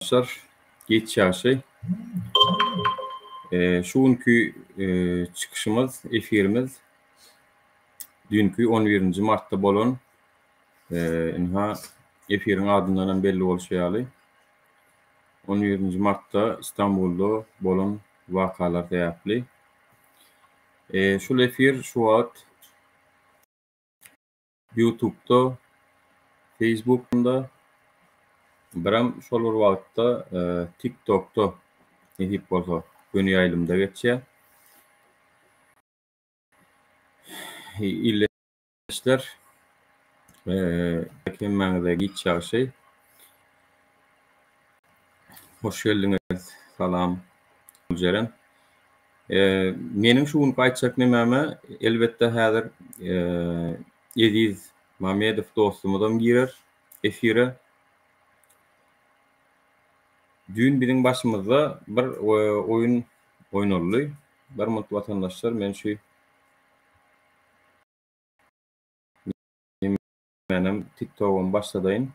Watandaşlar, giç ýagşy. Şu günki çykyşymyz, efirimiz düýnki on birinji martda bolan, ynha, efiriň adyndan hem belli bolşy ýaly, on birinji martda Istanbulda bolan wakalar sebäpli. Şul efir şu wagt Ýutubda, Feýsbukda, birem şol bir wagtda TikTokda nesip bolsa göni ýaýlymda geçýär. Ildeşler, hemmäňize giç ýagşy. Hoş geldiňiz. Salam Güljeren. Meniň şu günki aýtjak nemäme, elbetde häzir Eziz Mamedow dostumyzam girer efire. Düýn biziň başymyzda bir oýun oýnaldy. Bir minut watandaşlar men şu Menem TikTogym başladaýyn.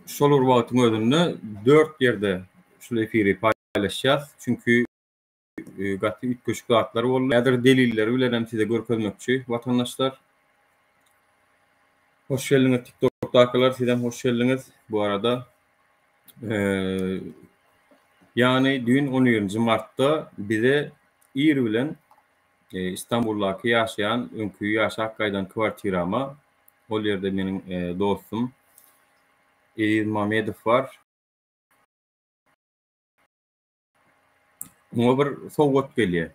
Şol bir wagtyň özünde 4 ýerde şul efiri paýlaşýas. Çünki e, gaty üýtgeşik zatlar boldy. Häzir delilleri bilen hem size görkezmekçi watandaşlar. Hoş geldiňiz TikTokdakylar, sizem hoş geldiňiz. Bu arada e, ýagny düýn 11-nji martda bize ir bilen e, Istanbuldaky ýaşaýan, öňki ýaşap gaýdan kwartirama, ol ýerde meniň e, dostum Eziz Mamedow bar. Oňa bir sowgat gelýär.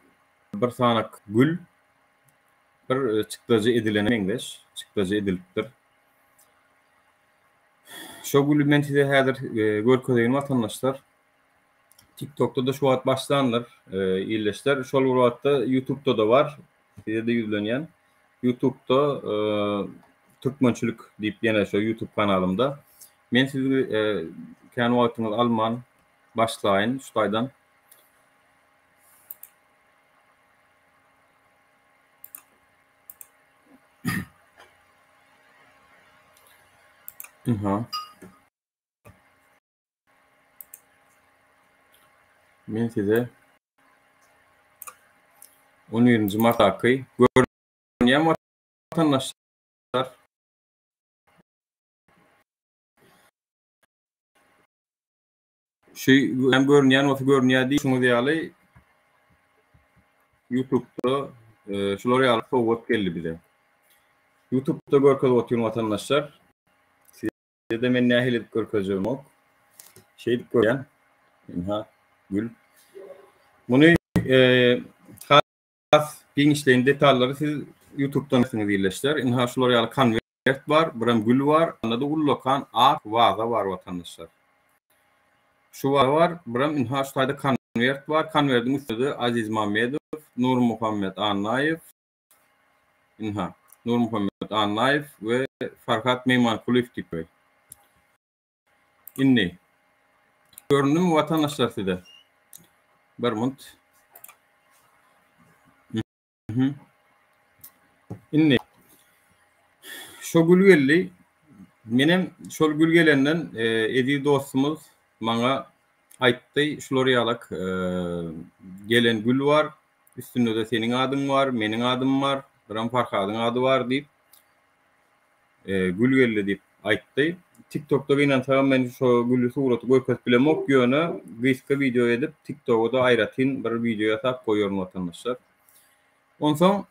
Bir sanak gül, bir çykdajy edilene meňzeş, çykdajy edilipdir. Şo güli men size häzir görkezeýin watandaşlar. TikTokda-da şu wagt başlandyr ildeşler. Şol bir wagtda YouTube'da-da bar. Size-de ýüzlenýän. YouTube'da Türkmençilik diýip ýene şo YouTube kanalymda. Men sizi kän wagtyňyzy alman başlaýyn şu taýdan. Ynha. Men size 11-nji martdaky görünýän watandaşlar Şu hem görünýän bolsa görünýär diýip şuňuz ýaly YouTube'da e, şular ýaly sowgat geldi bize. YouTube'da görkezip otyryn watandaşlar. Size-de men nähili edip görkezjegimok. Şeýdip görýän. Ynha, gül. Muny e, has giňişleýin detallary siz YouTube'dan siňiz illeşler. Ynha şular ýaly konwert bar, birem gül bar, onda-da ullakan ak waza bar watandaşlar. Şu waza bar, birem ynha şu taýda konwert bar. Konwertiň üstünde Aziz Mamedow, Nurmuhammet Annaýew, Ynha, Nurmuhammet Annaýew we Farhat Meýmankulyýew diýip goý. Indi, göründimi watandaşlar size? Bir munt. Indi, şo gül geldi. Menem şol gül gelenden e, eziz dostumyz maňa aýtdy, şular ýalak e, gelen gül bar, Üstünde-de seniň adyň bar, meniň adym bar, biram Farhadyň ady bar diýip, gül geldi diýip aýtdy. TikTokda gynansagam men şo gülli suraty görkezip bilemok, ýöne gysga wideo edip TikToga-da aýratyn bir wideo ýasap goýaryn watandaşlar. Onsoň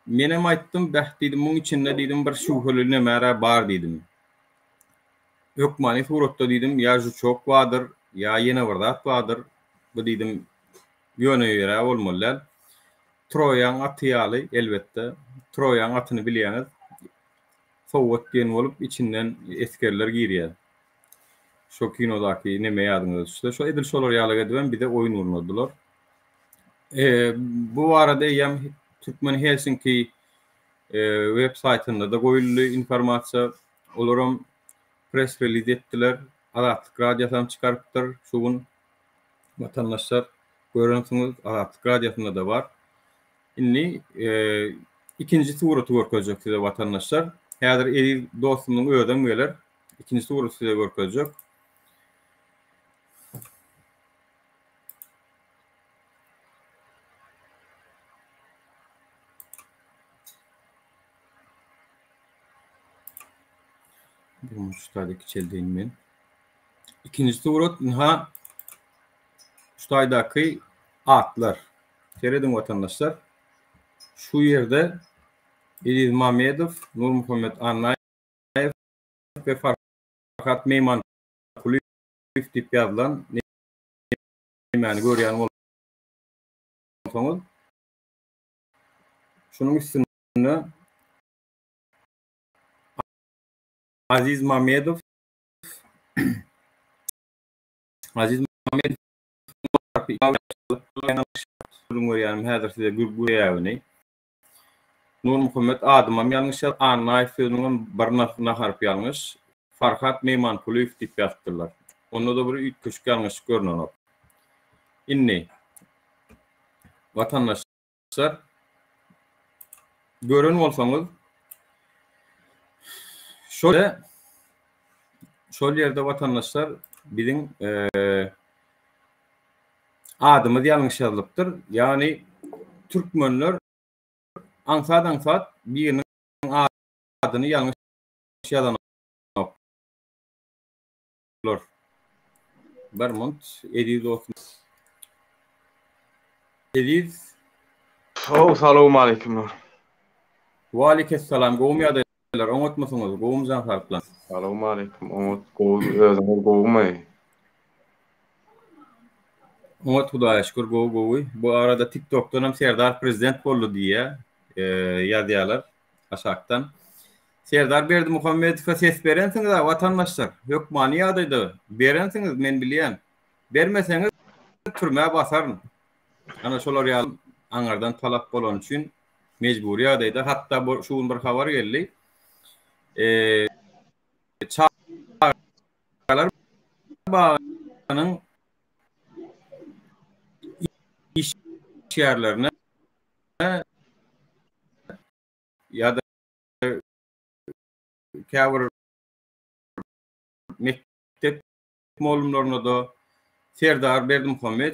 menem aýtdym, bäh diýdim, muň içinde diýdim bir şübheli näme-ä bar diýdim. Hökmany suratda diýdim, ýa žuçok bardyr, ýa ýene bir zat bardyr. Bu diýdim Ýöne ýere bolmaly däl. Troýaň aty ýaly, elbetde. Troýaň atyny bilýäňiz. Sowgat diýen bolup, içinden esgerler girýär. Şo kinodaky neme ýadyňyza düşse, şo edil şolar ýaly edibem bize oýun gurnadylar. Bu barada eýýäm Türkmen Helsinki web saýtynda-da goýuldy informasiýa. Olaram press reliz etdiler. Azatlyk Radiosam çykarypdyr şu gün. Watandaşlar görensiňiz Azatlyk Radiosynda-da bar. Indi e, Ikinji suraty görkezjek size watandaşlar. Häzir eziz dostumyň özem geler. Ikinji suraty size görkezjek. Bunu şu taýda kiçeldeýin men. Ikinji surat ynha şu taýdaky atlar. Serediň watandaşlar. Şu ýerde Eziz Mamedow, Nurmuhammet Annaýew we Farhat Meýmankulyýew diýip ýazylan nemäni görýän bolsaňyz, şunuň üstünde Aziz Mamedow Aziz Mamedow görýänim häzir size gürgüýäwini. Nurmuhammet adymam ýalňyş ýaz, Annaýew sözüniňem bir harpy ýalňyş. Farhat Meýmankulyýew diýip ýazypdyrlar. Onda-da bir üýtgeşik ýalňyşlyk görnenok. Indi watandaşlar gören bolsaňyz şol şol ýerde watandaşlar biziň adymyz ýalňyş ýazylypdyr. Ýagny türkmenler aňsat-aňsat biriniň adyny ýalňyş ýazanoklar. Bir munt eziz dostum. Eziz. How salowmaleýkimler. Waleýkessalam gowumy ýagdaýlar oňatmysyňyz gowumy jan saglyklar. Salowmaleýkim oňat gowy özüňiz gowumy. Oňat hudaýa şükür gowy gowy. Bu arada tiktokdanam Serdar prezident boldy diýýä ýazýalar aşakdan. Serdar Berdimuhamedowa ses berensiňiz-a watandaşlar. Hökmany ýagdaýda berensiňiz men bilýän. Bermeseňiz türmä basaryn. Ana şolar ýaly aňyrdan talap bolany üçin mejbury ýagdaýda hatda bu şu gün bir habar geldi. Çagalar bagynyň işgärlerine ýa-da käbir mekdep mugallymlaryna-da Serdar Berdimuhamet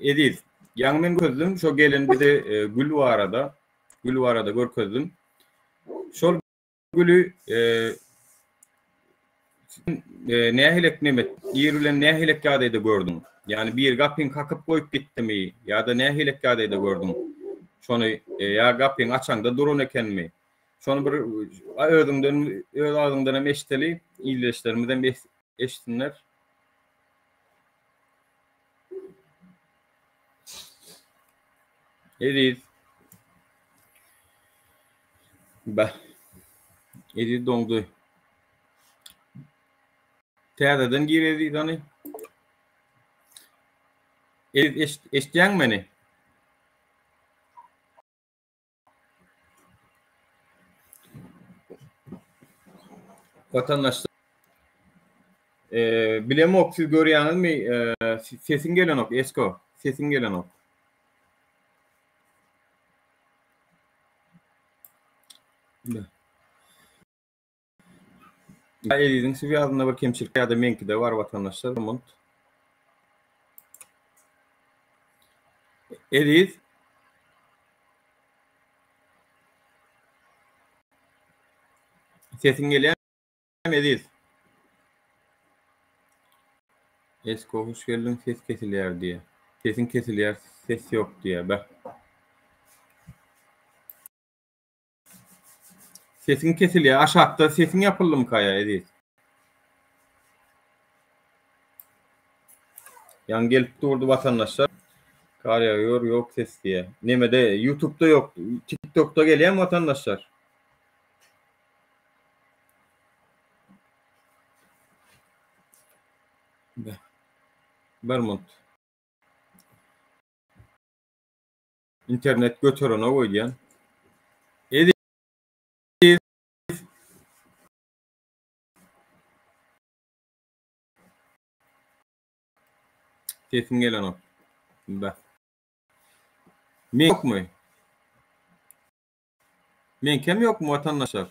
Eziz, ýaňy men görkezdim, şo gelen bize gül barada, gül barada görkezdim. Şol güli nähilek nemet, ir bilen nähilek ýagdaýda gördüň? Ýagny biri gapyňy kakyp goýup gitdimi ýa-da nähilek ýagdaýda gördüň? Şony ýa gapyňy açaňda duran ekenmi? Şony bir özüňden, öz agzyňdan hem eşideli, ildeşlerimiz hem eşitsinler. Eziz. Beh. Eziz doňdy. Täzeden gir Eziz hany. Eziz eşitýäňmi meni? Watandaşlar bilemok siz görýäňizmi sesiň gelenok Esko sesiň gelenok. Eziziň swýazynda bir kemçilik ýa-da meňkide bar watandaşlar munt. Eziz. Sesiň gelýärmi Eziz? Esko hoş geldiň ses kesilýär diýýär. Sesiň kesilýär ses ýok diýýär beh. Sesiň kesilýär. Aşakda sesiň ýapyldymyka ýa Eziz? Ýaňy gelip durdy watandaşlar. Gar ýagýor ýok ses diýýär. Nemede YouTube'da ýok. TikTok'da gelýärmi watandaşlar? Bir minut. Internet göterenok öýdýän. Eziz. Sesiň gelenok. Bä. Men ýokmy? Meňkem ýokmy watandaşlar?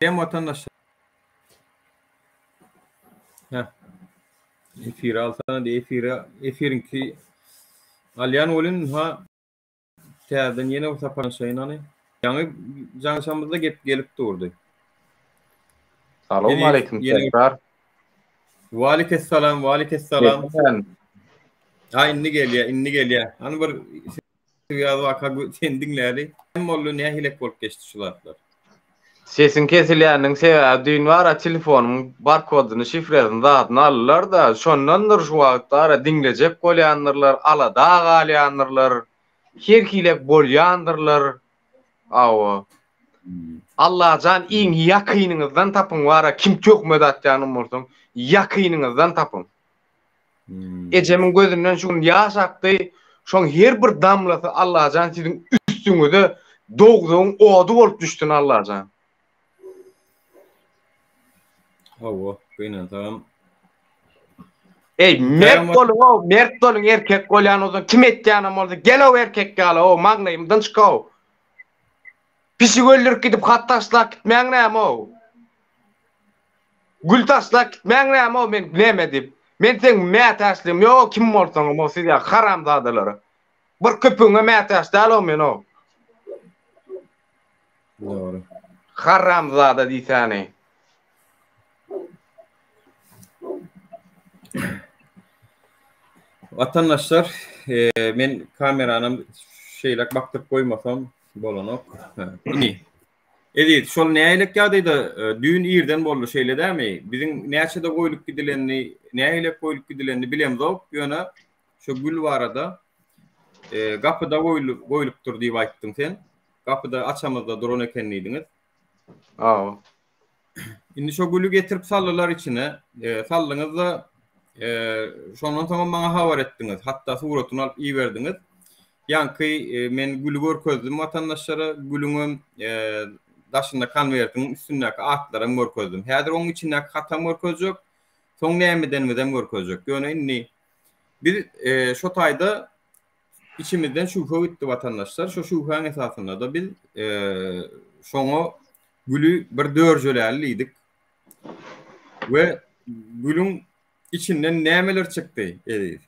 Hem watandaşlar. Heh. Efiri alsana diýip efire efiriňki alýan welin ha täzeden ýene bir sapar şaýyn hany. Ýaňy jaňşamyzda gep gelip durdy. Salam aleyküm tekrar. Walikessalam, walikessalam. Ha indi gelýär, indi gelýär. Hany bir ýaz waka sen diňläli. Kim boldy, nähilek bolup geçdi şu zatlar? Sesiň kesilýäniniň sebäbi düýn bara telefonymyň barkodyny, şifresini zadyny aldylar-da, şondandyr şu wagt bara diňlejek bolýandyrlar, alada galýandyrlar, her hilek bolýandyrlar. Hawa. Allajan iň ýakynyňyzdan tapyň bara kim töhmet atýanam bolsaň, ýakynyňyzdan tapyň. Ejemiň gözünden şu gün ýaş akdy, şoň her bir damlasy Allajan siziň üstüňize dowzagyň ody bolup düşsün Allajan. Hawa, gynansagam. Eý, mert boluň-ow, mert boluň, erkek bolýan bolsaň, kim etýänem bolsa, gel-ow erkek ýaly-ow, maňlaýymdan çyk-ow. Pişik öldürip gidip hat taşlap gitmäň näme-ow? Gül taşlap gitmäň näme-ow men neme diýip. Men seň mätäçligim ýok-ow kim bolsaňam-ow siz ýaly haramzadalara. Bir köpügiňe mätäç däl-ow men-ow. Dogry. Haramzada diýsäni. Watandaşlar, men kameranam şeýle bakdyryp goýmasam bolanok. Indi Eziz, şol nähilek ýagdaýda düýn irden boldy, şeýle dämi? Biziň näçede goýlup gidilenini, nähilek goýlup gidilenini bilemzok, ýöne şo gül barada gapyda goýlupdyr diýip aýtdyň sen. Gapyda açamyzda duran eken diýdiňiz. Hawa. Indi şo güli getirip saldylar içine. E, saldyňyz-da, e, şondan soňam maňa habar etdiňiz. Hatda suratyny alyp iberdiňiz. Ýaňky e, men güli görkezdim watandaşlara, gülüňem e, daşynda konwertiň üstündäki atlaram görkezdim. Häzir oň içindäki hatam görkezjek, soň näme edenimizem görkezjek. Ýöne indi biz e, şo taýda içimizden şübhe gitdi watandaşlar. Şo şübhäň esasynda-da biz e, şoňa güli bir dörjeläli diýdik. We gülüň içinden nämeler çykdy, Eziz?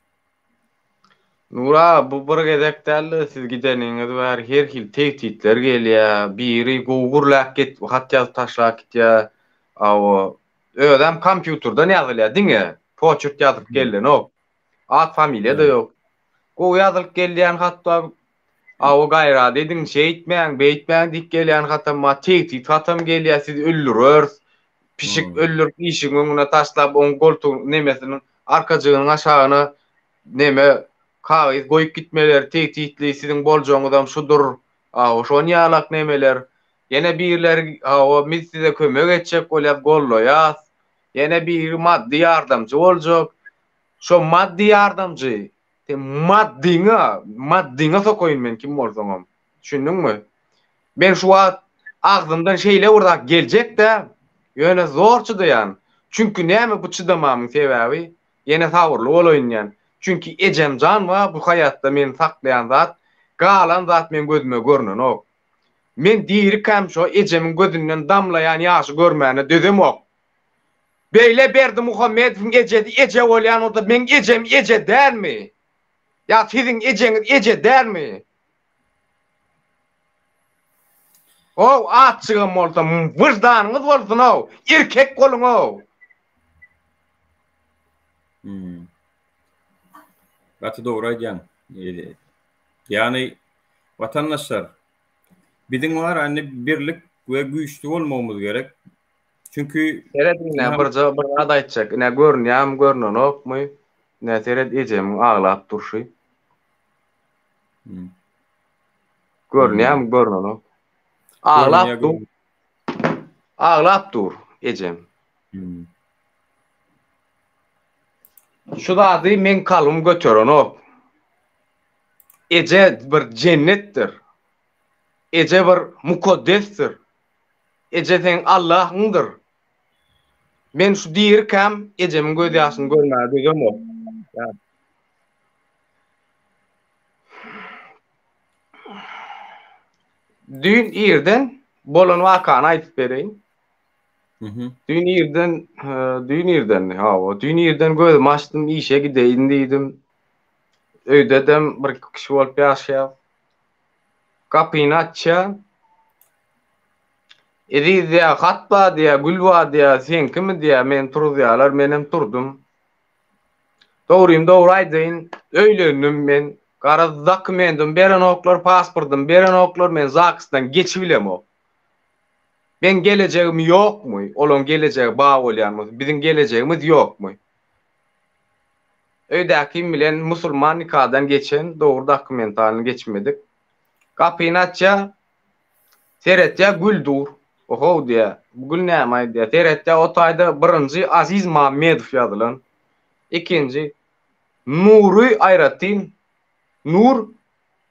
Nur aga, bu bir gezek däldi, siz gideniňiz bäri her hili tegtitler gelýär. Biri gowy gürläp git, hat ýazyp taşlap gitýär. Hawa, özem kompýuterden ýazylýar diňe, poçert ýazyp gelenok. At familiýa-da ýok. Gowy ýazylyp gelýän hat bar. Awa gaýrat ediň, şeýtmäň, beýtmäň diýip gelýän hatam bar. Tegtit hatam gelýär, sizi öldüreris. Pişik öldürip işigiň öňüne taşlap, oň goltugynyň nemesiniň arkajygynyň aşagyna neme kagyz goýup gitmeleri tegtitli, siziň boljagyňyzam şudur. Awa şon ýalak nemeler. Ýene birleri hawa biz size kömek etjek bolýas, gollaýas. Ýene biri maddy ýardamçy boljak. Şo maddy ýardamçy sen maddyňa, maddyňa sokaýyn men kim bolsaňam. Düşündiňmi? Men şu wagt agzymdan şeýle bir zat geljek-dä, ýöne zor çydaýan. Çünki näme bu çydamamyň sebäbi? Ýene sabyrly bolaýyn diýýän. Çünki ejemjan bar bu haýatda meni saklaýan zat, galan zat meň gözüme görnenok. Men dirikäm şo ejemiň gözünden damlaýan ýaşy görmäne dözemok. Beýle Berdimuhamedowyň ejesi eje bolýan bolsa meň ejem eje dälmi? Ýa siziň ejeňiz eje dälmi? How azjygam bolsa wyždanyňyz bolsun-ow, erkek boluň-ow. Hmm. Gaty dogry aýdýaň. Ýagny watandaşlar biziň bar indi birlik we güýçli bolmagymyz gerek. Çünki Seret ine birje bir zat aýtjak. Ine görünýärmi görünenokmy? Ine seret ejemiň aglap durşy. Hmm. Görünýärmi görünenok. Aglap dur. Aglap dur ejem. Hmm. Şu zady meň kalbym göterenok. Eje bir jennetdir. Eje bir mukaddesdir. Eje seň Allahyňdyr. Men şu dirikäm ejemiň göz ýaşyny görmäge dözemok. Düýn irden bolan wakany aýdyp bereýin. Düýn irden, düýn irdendi, hawa, düýn irden gözümi açdym, işe gideýin diýdim. Öýde-dem bir kişi bolup ýaşaýas. Gapyny açýan. Eziz diýýär, hat bar diýýär, gül bar diýýär, seňkimi diýýär, meni turuzýarlar, menem turdum. Dogrymy dogry aýdaýyn, öýlendim men. Garaz dokumentim berenoklar, pasportym berenoklar, men ZAGS-dan geçibilemok. Meň gelejegim ýokmy? Olaň gelejegi bar bolýan bolsa, biziň gelejegimiz ýokmy? Öýdäkim bilen musulman nikadan geçen, dogry dokumentalny geçmedik. Gapyny açýar, seretýär gül dur. Ohow diýýär, bu gül näme-aý diýýär. Seretýär o taýda birinji Aziz Mammedow ýazylan. Ikinji Nury aýratyn Nur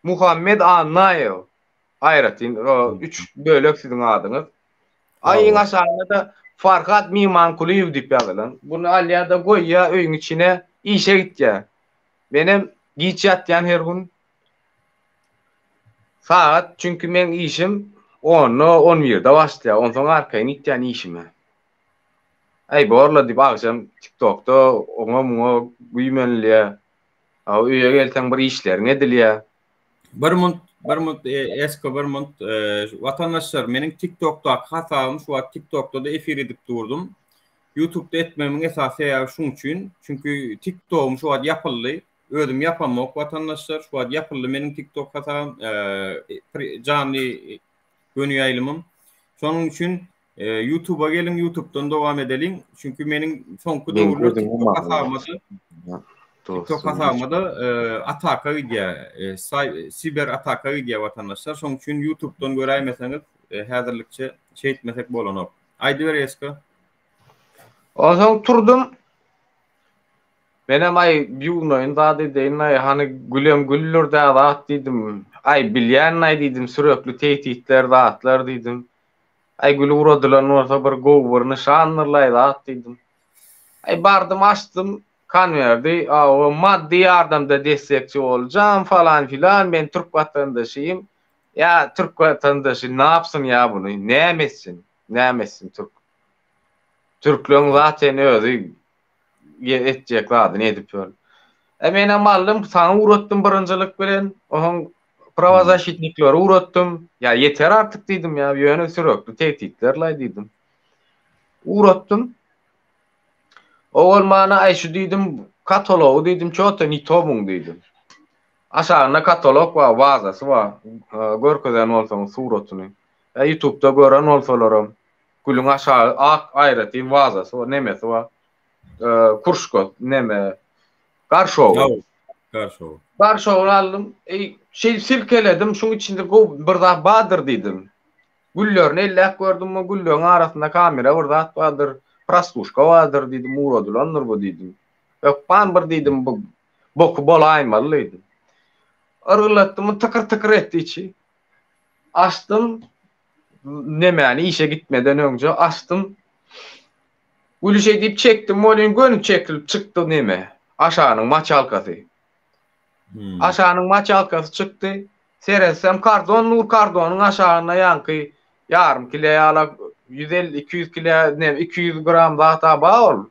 Muhammed Annaýew aýratyn üç bölek siziň adyňyz. Aýyň aşagynda-da Farhat Mimankulyýew diýip ýazylan. Buny alýar-da goýýar öýüň içine, işe gitýär. Menem giç ýatýan her gün. Sagat çünki meň işim onda, on birde başlaýar. Onsoň arkaýyn gitýän işime. Äý borla diýip agşam TikTokda oňa-muňa güýmenilýär. A öýe gelseň bir işleriň edilýär. Bir munt, bir munt, Esko bir munt. Watandaşlar, meniň TikTokdaky hasabym şu wagt TikTokda-da efir edip durdum. YouTube'da etmegimiň esasy sebäbi şuň üçin. Çünki TikTogym şu wagt ýapyldy. Özüm ýapamok watandaşlar. Şu wagt ýapyldy meniň TikTok hasabym, janly göni ýaýlymym. Şonuň üçin Youtube'a geliň, Youtube'dan dowam edeliň. Çünki meniň soňky döwürler TikTok hasabyma-da TikTok hasabyma-da ataka gidýär. Siber ataka gidýär watandaşlar. Şonuň üçin Youtube'dan göräýmeseňiz, häzirlikçe şeýtmesek bolanok. Aýdyber Eska. Onsoň turdum. Menem aý ýuwnaýyn zat edeýin-aý, hany gülem güldür-dä zat diýdim. Aý bilýän-aý diýdim, sürekli tehditler zatlar diýdim. Aý gül uradylan bolsa bir gowy bir nyşandyr-laý zat diýdim. Aý bardym açdym konwerdi, awa maddy ýardamda destekçi boljam falan filan men türk watandaşyym. Ýa türk watandaşy napsyn ýa buny, näme etsin, näme etsin türk. Türkleň zaten özi etjek zadyny edip ýör. E menem aldym, saňa ugratdym birinjilik bilen. Onuň prawozaşitnikleri ugratdym. Ýa ýeter artyk diýdim ýa, ýöne sürekli tehditler-laý diýdim. Ugratdym. O bolmana aý şu diýdim, katalogy diýdim, ço-to ne to muň diýdim. Aşagynda katalog bar, wazasy bar. Görkezen bolsaňyz suratyny. Ýa ýutubda gören bolsalaram. Gülüň aşagy ak aýratyn wazasy bar, nemesi bar. Kurşka, neme, garşogy. Garşogy. Garşogyny aldym. Eý, şeýdip silkeledim, şuň içinde gowy bir zat bardyr diýdim. Güllerini elläp gördüm, bu gülleriň arasynda kamera bir zat bardyr, prosluşka bardyr diýdim, ugradylandyr bu diýdim. Hökman bir diýdim, bu boky bolaýmaly diýdim. Yrgylatdym, tykyr-tykyr etdi içi. Açdym, nemäni işe gitmeden öňje açdym. Güli şeý diýip çekdim welin göni çekilip çykdy neme, aşanyň maçalkasy. Hmm. Aşanyň maçalkasy çykdy. Seretsem kardon nur kardonyň aşagynda ýaňky ýarym kile ýala 150 200 kile ne 200 gram zat bar ol.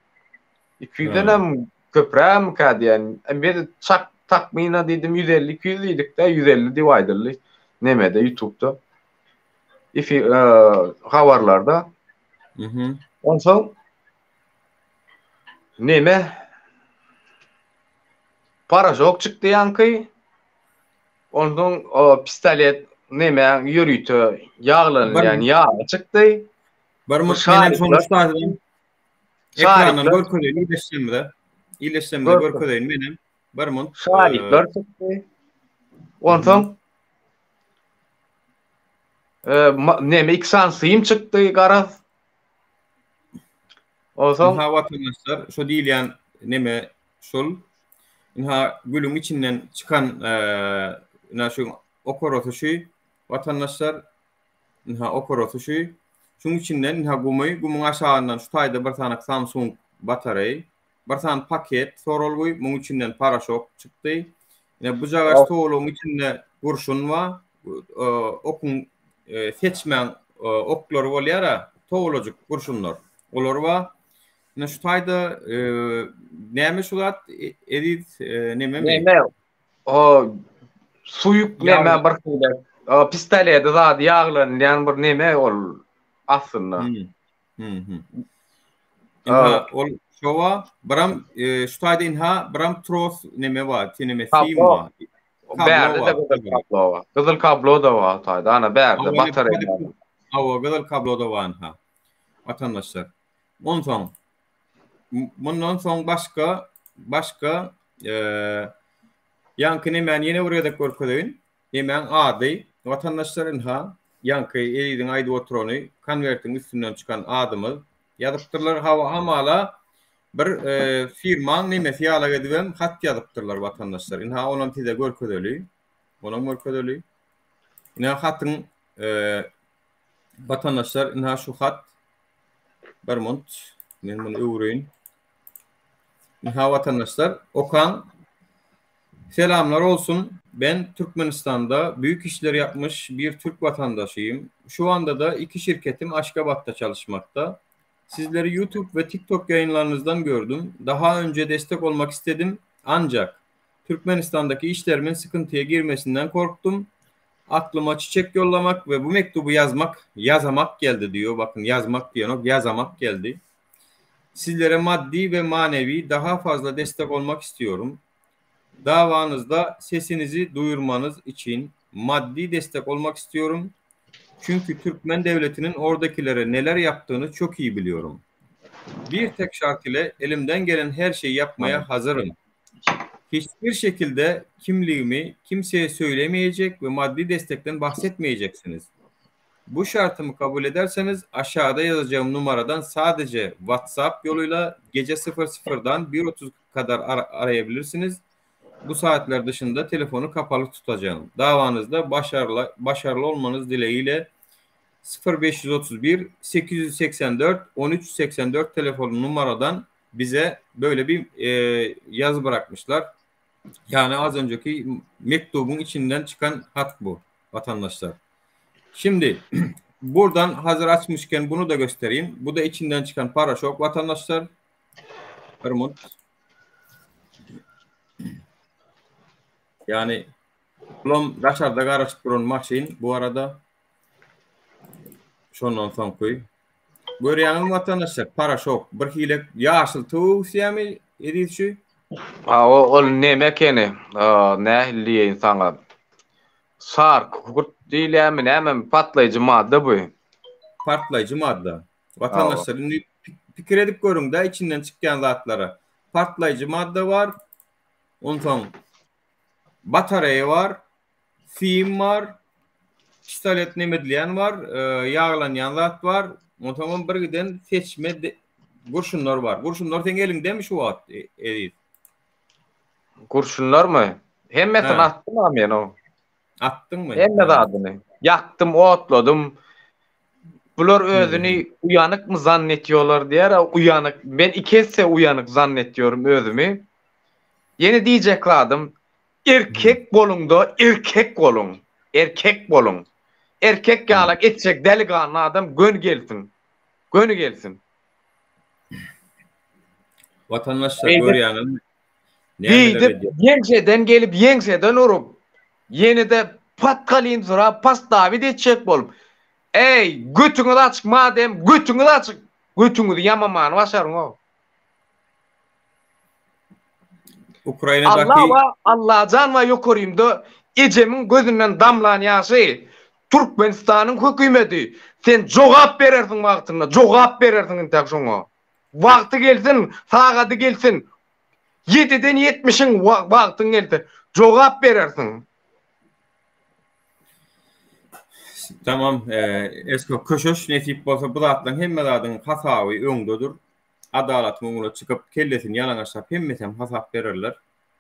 200-den hem köprämikä diýen. Biz çak takmyna diýdim 150-200 diýdik-de 150 diýip aýdyldy. Nemede YouTube'da. Ifi e, habarlarda. Mhm. Onsoň neme paraşok çykdy ýaňky. Onsoň o pistolet neme ýörite ýaglanylýan ýagy çykdy. Bir munt menem şony ştaýdan ekrandan görkezeýin iýleşsemize. Iýleşsemize görkezeýin menem. Bir munt. Şarikler çykdy. Onsoň neme iki sany sym çykdy garaz. Onsoň Ynha watandaşlar, şo diýilýän neme şol. Ynha gülüň içinden çykan ynha şu okorasy şu watandaşlar. Ynha okorasy şu. Şuň içinden ynha gumy, gumuň aşagyndan şu taýda bir sany Samsung batareý, bir sany paket soralgy, muň içinden paraşok çykdy. Ine bujagaş towlugyň içinde gurşun bar. okuň seçmäň oklary bolýar-a, towlajyk gurşunlar. Olar bar. Ine şu taýda näme şu zat Eziz nememi? Neme? O suýuk neme bir hili. Pistoleti zady ýaglanylýan bir neme ol aslynda. Hmm. Inha ol şowa biram e, şu taýda inha biram tros neme bar, neme sim bar. Bärde de gyzyl kablo bar. Gyzyl kablo da bar taýda. Ana bärde batareýa. Hawa, gyzyl kablo da bar inha. Watandaşlar. Onsoň mundan soň başga başga e, ýaňky nemäni ýene bir gezek görkezeýin. Nemäň ady, watandaşlar ynha, ýaňky Eziziň aýdyp oturany, konwertiň üstünden çykan adymyz. Ýazypdyrlar, hawa, hamala bir firmaň nemesi ýalak edibem hat ýazypdyrlar watandaşlar. Ynha, onam size görkezeli. Onam görkezeli. Ynha hatyň watandaşlar, ynha şu hat. Bir munt, men muny öwreýin. Ynha watandaşlar, okaň. Selamlar olsun. Ben Türkmenistanda büyük işler yapmış bir Türk vatandaşıyım. Şu anda da iki şirketim Aşgabatda çalışmakta. Sizleri YouTube ve TikTok yayınlarınızdan gördüm. Daha önce destek olmak istedim. Ancak Türkmenistan'daki işlerimin sıkıntıya girmesinden korktum. Aklıma çiçek yollamak ve bu mektubu yazmak, yazamak geldi diyor. Bakın yazmak diyor, yazamak geldi. Sizlere maddi ve manevi daha fazla destek olmak istiyorum. Davanızda sesinizi duyurmanız için maddi destek olmak istiyorum. Çünkü Türkmen devletinin oradakilere neler yaptığını çok iyi biliyorum. Bir tek şart ile elimden gelen her şeyi yapmaya hazırım. Hiçbir şekilde kimliğimi kimseye söylemeyecek ve maddi destekten bahsetmeyeceksiniz. Bu şartımı kabul ederseniz aşağıda yazacağım numaradan sadece WhatsApp yoluyla gece 00'dan 1.30 kadar ar arayabilirsiniz. Bu saatler dışında telefonu kapalı tutacağım. Davanızda başarılı, başarılı olmanız dileğiyle 0531 884 1384 telefon numaradan bize böyle bir e, yazı bırakmışlar. Yani az önceki mektubun içinden çıkan hat bu vatandaşlar. Şimdi buradan hazır açmışken bunu da göstereyim. Bu da içinden çıkan paraşok vatandaşlar. Remote. Yani bulam daşarda garaşyp duran maşyn bu arada. Şondan soňky. Görýäňizmi watandaşlar, paraşok bir hili ýaşyl tüwi öwüsýärmi Eziz şu? Ha, o ol neme ekeni? Nähili diýeýin saňa? Sar kükürt diýilýärmi, nämemi partlaýjy madda bu. Partlaýjy madda. Watandaşlar indi pikir edip görüň-dä içinden çykýan zatlara. Partlaýjy madda bar. Onsoň batareýa bar, sim bar, pistolet neme edilýän bar, ýaglanýan zat bar. Onsoňam bir giden seçme gurşunlar bar. Gurşunlar seň eliňdemi şu wagt, Eziz? Gurşunlarmy? Hemmesini atdym-a men o. Atdyňmy? Hemme zadyny. Ýakdym, otladym. Bular özüni uýanykmy zannetýolar diýer, uýanyk. Men iki esse uýanyk zannetýorum özümi. Ýene diýjek zadym, erkek boluň-da, erkek boluň. Erkek boluň. Erkek ýalak etjek däliganly adam göni gelsin. Göni gelsin. Watandaşlar görýäňizmi? Beýdip ýeňseden gelip ýeňseden urup, ýene-de patgalimsyrap postawit etjek bolup, Eý, götüňiz açyk madem, götüňiz açyk, götüňizi ýamamany başaryň-ow. Ukrainadaky Allah wa Allajan wa ýokarymda ejemiň gözünden damlan ýaşy Türkmenistanyň hökümeti sen jogap berersiň wagtynda jogap berersiň intäk şoňa. Wagty gelsin, sagady gelsin. Ýediden ýetmişiň wagtyň gelse jogap berersiň. Tamam, Esko köşeş nesip bolsa bu zatlaryň hemme zadyň hasaby öňdedir. Adalatyň öňüne çykyp kellesini ýalaňaçlap hemmesem hasap bererler.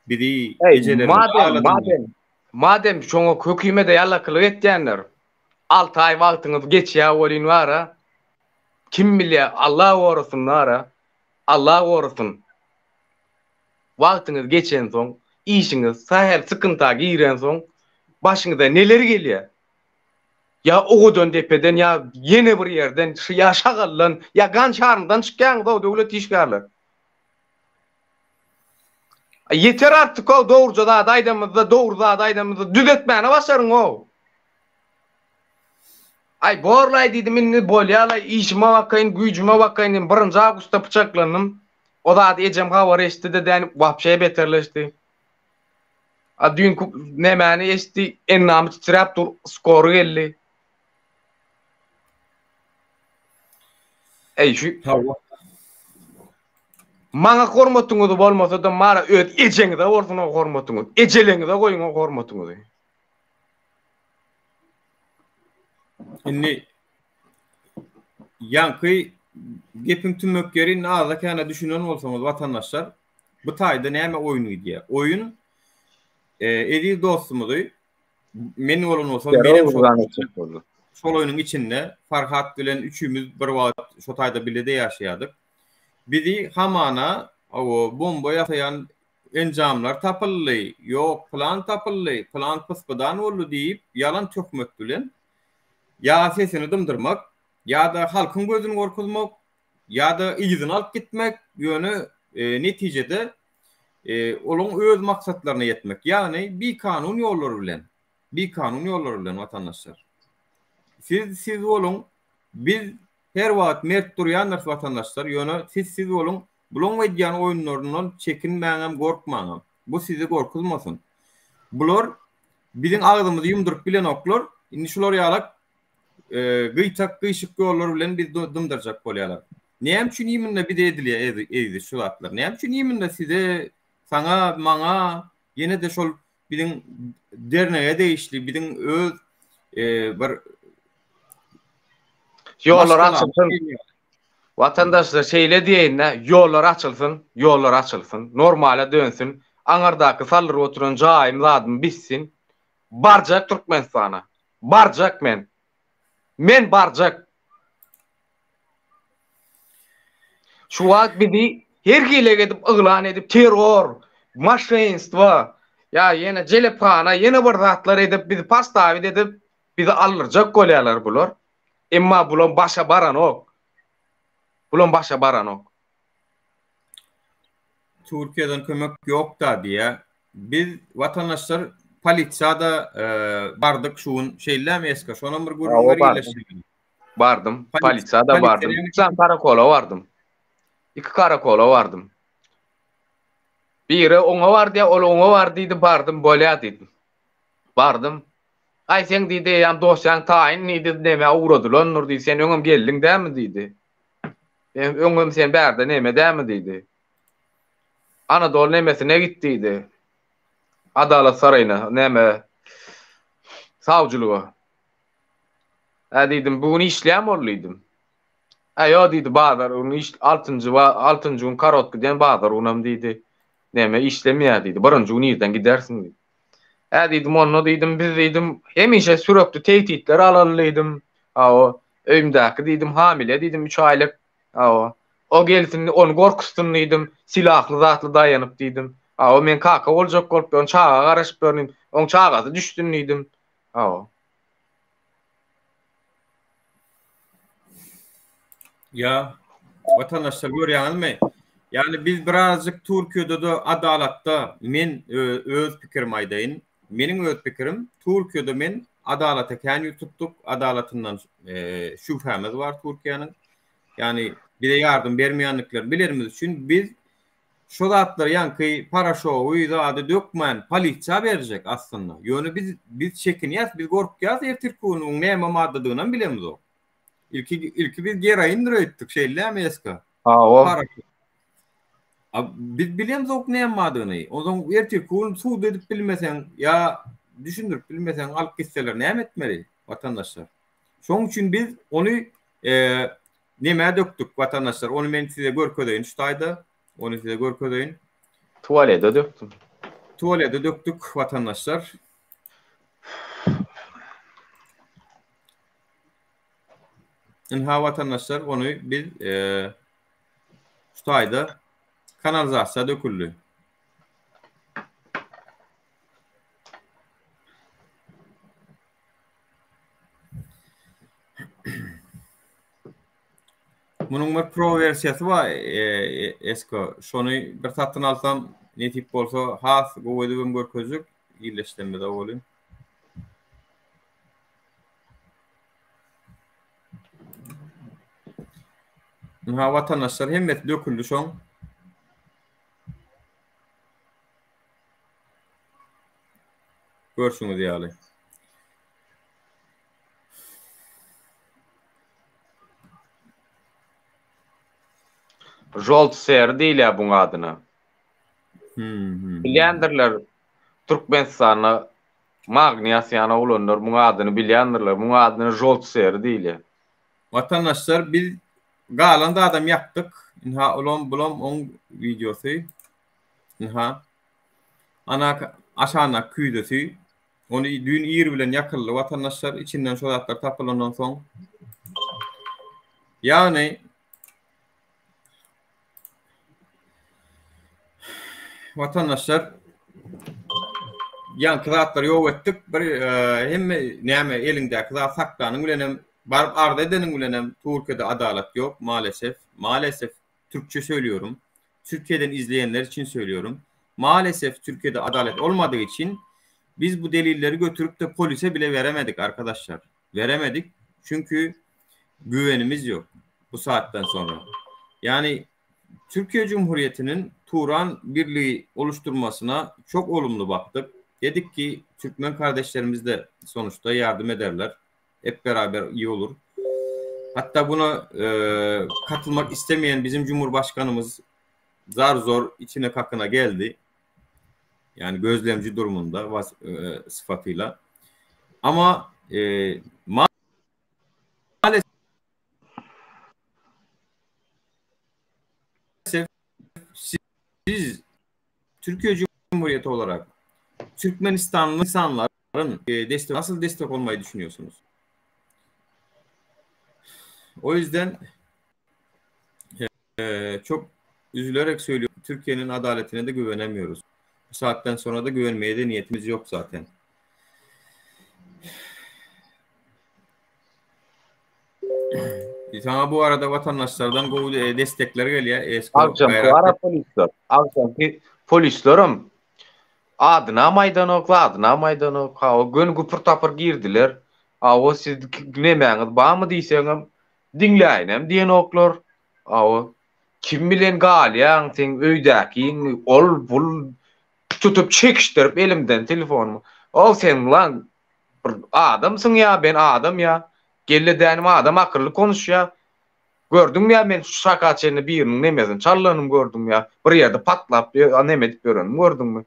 Bizi ejelerimizi agladyňyz. Madem, madem şoňa hökümede ýalakylyk etýänler alty aý wagtyňyz geçýä welin bara kim bilýä Allah gorasyn bara Allah gorasyn. Wagtyňyz geçensoň, işiňiz sähel sykynta girensoň, başyňyza neler gelýär? Ýa Owadan depeden ýa ýene bir ýerden ýa Şagaldan ýa Gançaryndan çykýaňyz-ow döwlet işgärler. Ýeter artyk-ow dogruja zady aýdamyzda dogry zady aýdamyzda düzetmäne başaryň-ow. Aý borlaý diýdim indi bolýalaý işime bakaýyn güýjüme bakaýyn diýdim birinji awgustda pyçaklandym. O zady ejem habar eşitdi-de däni wapşe beterleşdi. A düýnki nemäni eşitdi endamy titräp dur skory geldi. Eý şu Hawa. Maňa hormatyňyzy bolmasa-da mara öz ejeňize bolsun o hormatyňyz. Ejeleňize goýuň o hormatyňyzy. Indi ýaňky gepiň tümmek ýeri indi azda-kände düşünen bolsaňyz watandaşlar, bu taýda näme oýun gidýär? Oýun e, eziz dostumyzy men bolan bolsam menem şol, şol oýnuň içinde Farhat bilen üçimiz bir wagt şo taýda bile-de ýaşaýardyk. Bizi hamana o bomba ýasaýan enjamlar tapyldy, ýok plan tapyldy, plan pyspydan boldy diýip ýalan töhmet bilen ýa sesini dymdyrmak, ýa-da halkyň gözüni gorkuzmak, ýa-da yzyny alyp gitmek, ýöne netijede olaň öz maksatlaryna ýetmek, ýagny bikanun ýollar bilen, bikanun ýollar bilen watandaşlar. Siz siz boluň, biz her wagt mert durýandyrys watandaşlar, ýöne siz siz boluň, bulaň edýän oýunlaryndan çekinmäňem, gorkmaňam. Bu sizi gorkuzmasyn. Bular biziň agzymyzy ýumduryp bilenoklar, indi şular ýalak gyýtak gyşyk ýollar bilen bizi dymdyrjak bolýarlar. Näme üçin imенно bize edilýär eziz şu zatlar? Näme üçin imенно size, saňa, maňa, ýene-de şol biziň dernege degişli, biziň öz bir Ýollar açylsyn. Watandaşlar şeýle diýeýin-dä, ýollar açylsyn, ýollar açylsyn, normala dönsün, aňardaky saldyryp oturan jaýym zadym bitsin. Barjak Türkmenistana. Barjak men. Men barjak. Şu wagt bizi her hili edip yglan edip terror, maşenstvo, ýa ýene jelephana, ýene bir zatlar edip bizi postavit edip bizi aldyrjak bolýarlar bular. Emma bulam başa baranok. Bulam başa baranok. Türkiýeden kömek ýokda diýýä. Biz watandaşlar polisiýada bardyk şu gün. Şeýlemi Eska? Şonam bir gürrüň ber ýerleşdirgin. Bardym. Polisiýada bardym. Iki sany karakola bardym. Iki karakola bardym. Biri oňa bar diýýär, ol oňa bar diýdi, bardym, bolýar diýdim. Bardym. Aý seň diýdi, eýýäm dosýaň taýyn diýdi, nämä ugradylandyr diýdi, sen öňem geldiň dämi diýdi. Öňem sen bärde neme dämi diýdi. Anadolu nemesine git diýdi. Adalat saraýyna, näme sawçylyga. Hä diýdim, bu gün işleýän bol diýdim. Hä ýok diýdi, bazar gün iş altynjy altynjy gün korotky diýen bazar günem diýdi. Näme işlemeýär diýdi. Birinji gün irden gidersiň diýdi. Hä diýdim, onda diýdim, biz diýdim, hemişe sürekli tehditler alaly diýdim. Hawa, öýümdäki diýdim, hamile diýdim, 3 aýlyk. Hawa. O gelsin, ony gorkuzsyn diýdim, silahly zatly daýanyp diýdim. Hawa, men kaka boljak bolup ýörün, çaga garaşyp ýörün diýdim. Oň çagasy düşsün diýdim. Hawa. Ýa, watandaşlar görýäňizmi? Ýagny biz birazjyk Türkiýede-de adalatda men öz pikirimi aýdaýyn. Meniň öz pikirim, Türkiýede men adalata kän ýüz tutduk, adalatyndan şübhämiz bar Türkiýäniň. Ýagny bize ýardam bermeýändiklerini bilenimiz üçin biz şo zatlary ýaňky paraşogy zady dökmän polisiýa berjek aslynda. Ýöne biz biz çekinýäs, biz gorkýas ertirki gün oň näme maddadygynam bilemizok. Ilki ilki biz geroindir öýtdük, şeýle dälmi Eska? Hawa. A biz bilemzok näme bardygyny. Onsoň ertirki gün sud edip bilmeseň ýa düşündirip bilmeseň alyp gitseler näme etmeli watandaşlar? Şoň üçin biz ony e, nemä dökdük watandaşlar. Ony men size görkezeýin şu taýda. Ony size görkezeýin. Tualete dökdüm. Tualete dökdük watandaşlar. Ynha watandaşlar ony biz e, şu taýda kanalizasiýa döküldi. Munuň bir pro wersiýasy bar Esko. Şony bir satyn alsam nesip bolsa has gowy edibem görkezjek illeşdemede bolyn. Ynha watandaşlar hemmesi döküldi şoň. Görşüňiz ýaly. Žolt seri diýilýär buň adyna. Bilýändirler Türkmenistanda magniý asýan oglanlar muň adyny bilýändirler. Muň adyna žolt seri diýilýär. Watandaşlar biz galan zadam ýakdyk. Ynha olam bulam oň wideosy. Ynha. Ana aşandaky küýzesi. Ony düýn ir bilen ýakyldy watandaşlar içinden şo zatlar tapylandan soň. Ýagny watandaşlar ýaňky zatlary ýok etdik. Bir hemme näme eliňdäki zat saklanyň bilenem baryp arz edeniň bilenem Türkiýede adalat ýok maalesef. Maalesef türkçe söýlüyorum. Türkiýeden izleýänler üçin söýlüyorum. Maalesef Türkiýede adalet olmadygy üçin biz bu delilleri götürüp-de polise bile veremedik arkadaşlar. Veremedik. Çünki güvenimiz ýok bu saatden sonra. Yani Türkiye Cumhuriyeti'nin Turan Birliği oluşturmasına çok olumlu baktık. Dedik ki Türkmen kardeşlerimiz de sonuçta yardım ederler. Hep beraber iyi olur. Hatta buna e, katılmak istemeyen bizim Cumhurbaşkanımız zar zor içine kakına geldi. Yani gözlemci durumunda vas, e, sıfatıyla. Ama e, maalesef siz Türkiye Cumhuriyeti olarak Türkmenistanlı insanların e, destek, nasıl destek olmayı düşünüyorsunuz? O yüzden e, çok üzülerek söylüyorum. Türkiye'nin adaletine de güvenemiyoruz. Bu saatten sonra da güvenmeye de niyetimiz yok zaten. Sana bu arada vatandaşlardan gowy e, destekler gelýär. Esko Agşamky ara polisler. Agşamky polislerem adynam aýdanok, zadynam aýdanok. Hawa, göni güpür-tapyr girdiler. Hawa, siz nemäňiz barmy diýseňem, diňläýinem diýenoklar. Hawa, kim bilen galýaň, seň öýdäkiňmi, ol, bul tutup çekişdirip elimden telefonymy. Ol sen lan bir adamsyň ýa, ben adam ýa. Gelle dänim adam akylly konuşýa. Gördüňmi ýa men şu şaka çenli biriniň nemesini çallanyny gördüňmi ýa bir ýerde patlap neme edip ýörenimi gördüňmi?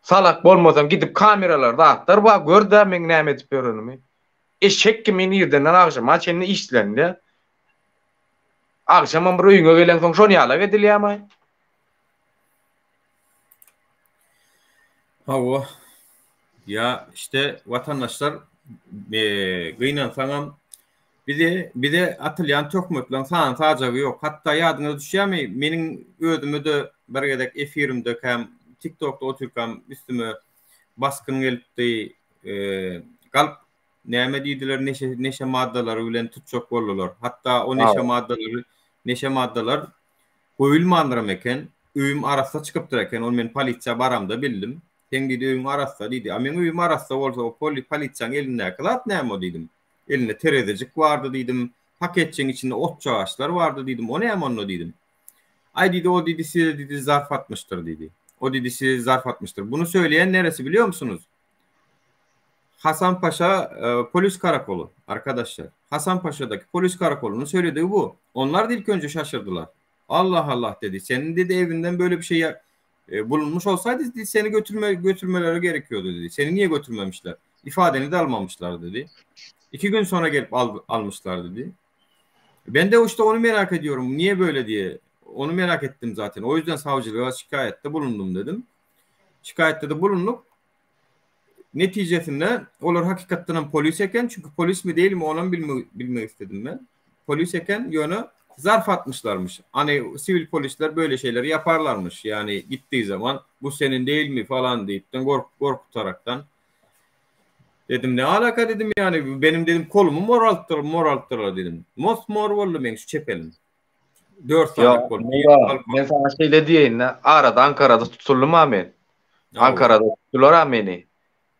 Salak bolmasaň gidip kameralar zatlar bar gör-dä meň näme edip ýörenimi. Eşek kimin irdenden agşama çenli işlenilýär. Agşamam bir öýüňe geleňsoň şon ýalak edilýärmi? Hawa. Ýa işte watandaşlar gynansaňam bize bize atylýan töhmetleň sany sajagy ýok. Hatda ýadyňyza düşýärmi meniň özüme-de bir gezek efirimdekäm TikTokda otyrkam üstüme basgyn gelipdi. Galp näme diýdiler neşe neşe maddalary bilen tutjak boldular. Hatda o neşe maddalary neşe maddalar goýulmandyram eken. Öýüm arassa çykypdyr eken. Ony men polisiýa baramda bildim. Seň diýdi öýüň arassa diýdi. A meň öýüm arassa bolsa o poli polisiýaň elindäki zat näme o diýdim. Elinde terezijik bardy diýdim. Paketçiň içinde otjagaçlar bardy diýdim. O näme onda diýdim. Aý diýdi o diýdi size diýdi zarf atmyşdyr diýdi. O diýdi size zarf atmyşdyr. Bunu söyleýän neresi biliyor musunuz? Hasanpaşa e, polis karakolu arkadaşlar. Hasanpaşa'daki polis karakolunun söylediği bu. Onlar da ilk önce şaşırdılar. Allah Allah dedi. Senin dedi evinden böyle bir şey e, bulunmuş olsaydı dedi, seni götürme götürmeleri gerekiyordu dedi. Seni niye götürmemişler? İfadeni de almamışlar dedi. İki gün sonra gelip al, almışlar dedi. Ben de işte onu merak ediyorum. Niye böyle diye. Onu merak ettim zaten. O yüzden savcılığa şikayette bulundum dedim. Şikayette de bulunduk. Netijesinde olar hakykatdan hem polis eken, çünki polis mi değil mi onam bilme, bilmek istedim ben. Polis eken ýöne zarf atmyşlarmyş. Hani sivil polisler böyle şeyleri yaparlarmış. Yani gittiği zaman bu senin değil mi falan deyipden kork, korkutaraktan. Dedim ne alaka dedim yani benim dedim kolumu moraltdyr moraltdyrlar dedim. Mos mor boldy meň şu çep elim. 4 sagat boldy. Men sana şeýle diýeýin-de, arada Ankarada tutuldym-a men. Ankarada tutdular-a meni.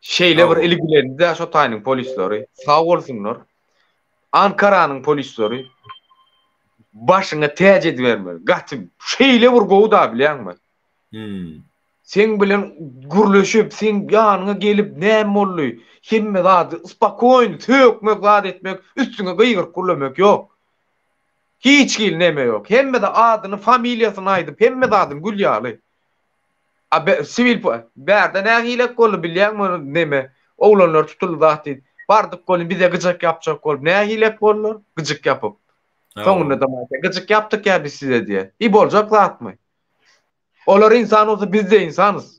Şeýle bir ilgilendi-dä şo taýynyň polisleri. Sag bolsunlar. Ankaranyň polisleri başyňa täç edibermeli. Gaty şeýle bir gowy-da bilýäňmi? Hmm. Seň bilen gürleşip, seň ýanyňa gelip näme boldy? Hemme zady spakoýny sökmek, zat etmek, üstüňe gygyryp gürlemek ýok. Hiç hili neme ýok. Hemme-de adyny, familiýasyny aýdyp, hemme zadyny gül ýaly. A be, siwil bärde nähilek boldy bilýäňmi neme? Oglanlar tutuldy zat diýip. Bardyk welin bize gyjak ýapjak bolup nähilek boldular? Gyjyk ýapyp. Soňunda-da gyjyk ýapdyk ýa biz size diýýär. I boljak zatmy? Olar insan bolsa biz-de insanys.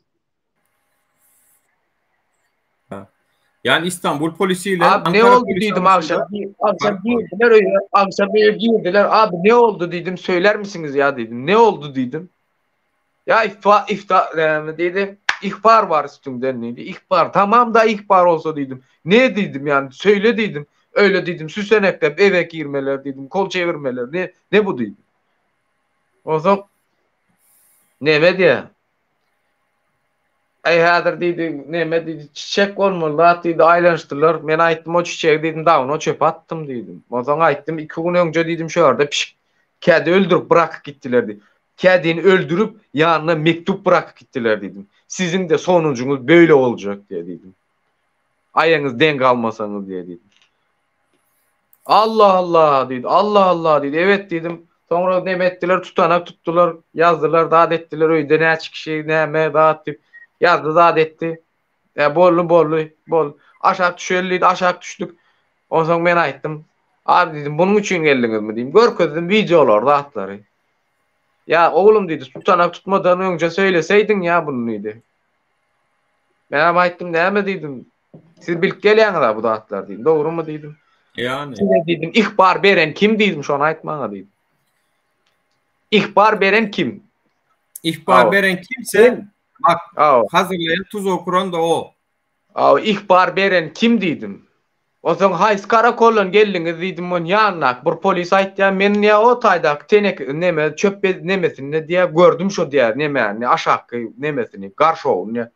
Yani İstanbul polisi ile Abi ne Ankara oldu polisi diýdim arasında agşam. Agşam fark var. girdiler öýe. Agşam öýe girdiler. Abi ne oldu diýdim. Söyler misiniz ya diýdim. Ne oldu diýdim. Ya ifta ifta näme diýdi. İhbar var üstüňden diýdi. İhbar tamam da ihbar olsa diýdim. Ne diýdim yani söyle diýdim. Öyle diýdim. Süseneklep eve girmeler diýdim. Kol çevirmeler. Ne ne bu diýdim. Onsoň neme diýýär? Aý häzir diýdi, neme diýdi, çiçek bolmaly zat diýdi, aýlanyşdylar. Men aýtdym, o çiçegi diýdim, dawno çöpe atdym diýdim. Onsoň aýtdym, iki gün öňje diýdim, şu ýerde pişik kedi öldürip bırakyp gitdiler diýdim. Kedini öldürip, ýanyna mektup bırakyp gitdiler diýdim. Siziň-de sonunjyňyz beýle boljak diýe diýdim. Aýaňyz deň galmasaňyz diýe diýdim. Allah Allah diýdi. Allah Allah diýdi. Evet diýdim. Soňra neme etdiler, tutanak tutdular, ýazdylar, zat etdiler, öýde näçe kişi, näme, zat diýip, ýazdy, zat etdi. Ýa boldy, boldy, bol. Aşak düşeli diýdi, aşak düşdük. Onsoň men aýtdym, Abi diýdim, bunuň üçin geldiňizmi diýdim. Görkezdim wideolary, zatlary. Ýa oglum diýdi, tutanak tutmadan öňje söýleseýdiň ýa buny diýdi. Menem aýtdym, näme diýdim, Siz bilip gelýäňiz-a bu zatlary diýdim. Dogrumy diýdim. Ýani. Size diýdim, ihbar beren kim diýdim, şony aýt maňa diýdim. Ihbar beren kim? Ihbar beren kimse, bak, hazyrlaýan tuzak kuran da o. Aw, ihbar beren kim diýdim. Onsoň haýsy karakoldan geldiňiz diýdim, on ýanyndaky bir polis aýtýar, men diýýär, o taýdaky tenek neme çöp nemesinde diýýär, gördüm şo diýýär, nemäni, aşakky nemesini, garşogyny diýýär.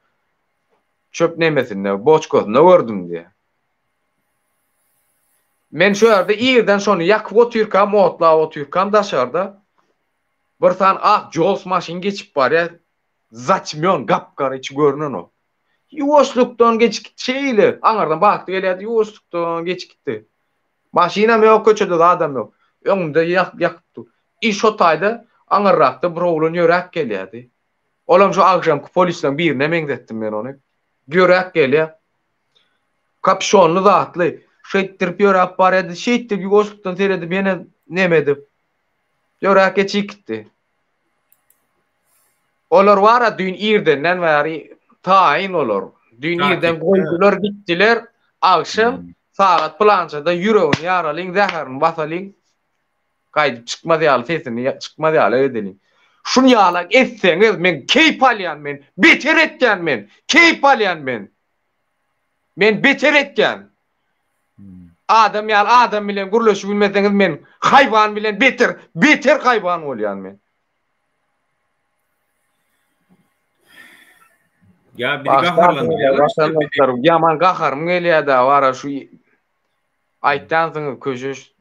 Çöp nemesinde, boçkasynda gördüm diýýär. Men şu ýerde irden şony ýakyp otyrkam, otlap otyrkam daşarda bir sany ak Jols maşyn geçip barýar. Zatmýon, gap-gara içi görnenok. Ýuwaşlykdan geçip gitdi şeýle. Aňyrdan batly gelýärdi, ýuwaşlykdan geçip gitdi. Maşynam ýok, köçede zadam ýok. Öňümde ýakyp dur. I şo taýda aňyrrakda bir oglan ýöräp gelýärdi. Olam şu agşamky polisleriň birine meňzetdim men ony. Ýöräp gelýär. Kapşonly zatly. Şeýtdirip ýöräp barýardy. Şeýtdirip ýuwaşlykdan seredip ýene neme edip. Ýöräp geçip gitdi. Olar bar-a düýn irdenden bäri taýyn olar. Düýn irden goýdular gitdiler. Agşam sagat pylançada ýüregini ýaralyň, zäherini basalyň. Gaýdyp çykmaz ýaly sesini çykmaz ýaly edeliň. Şun ýalak etseňiz men keýp alýan men beter etýän men keýp alýan men. Men beter etýän. Adam ýaly adam bilen gürleşip bilmeseňiz men haýwan bilen beter beter haýwan bolýan men. Ýa bizi gaharlandyrýarlar işte. Ýaman gaharym gelýär-de wara şu Aýtýansyňyz köşeş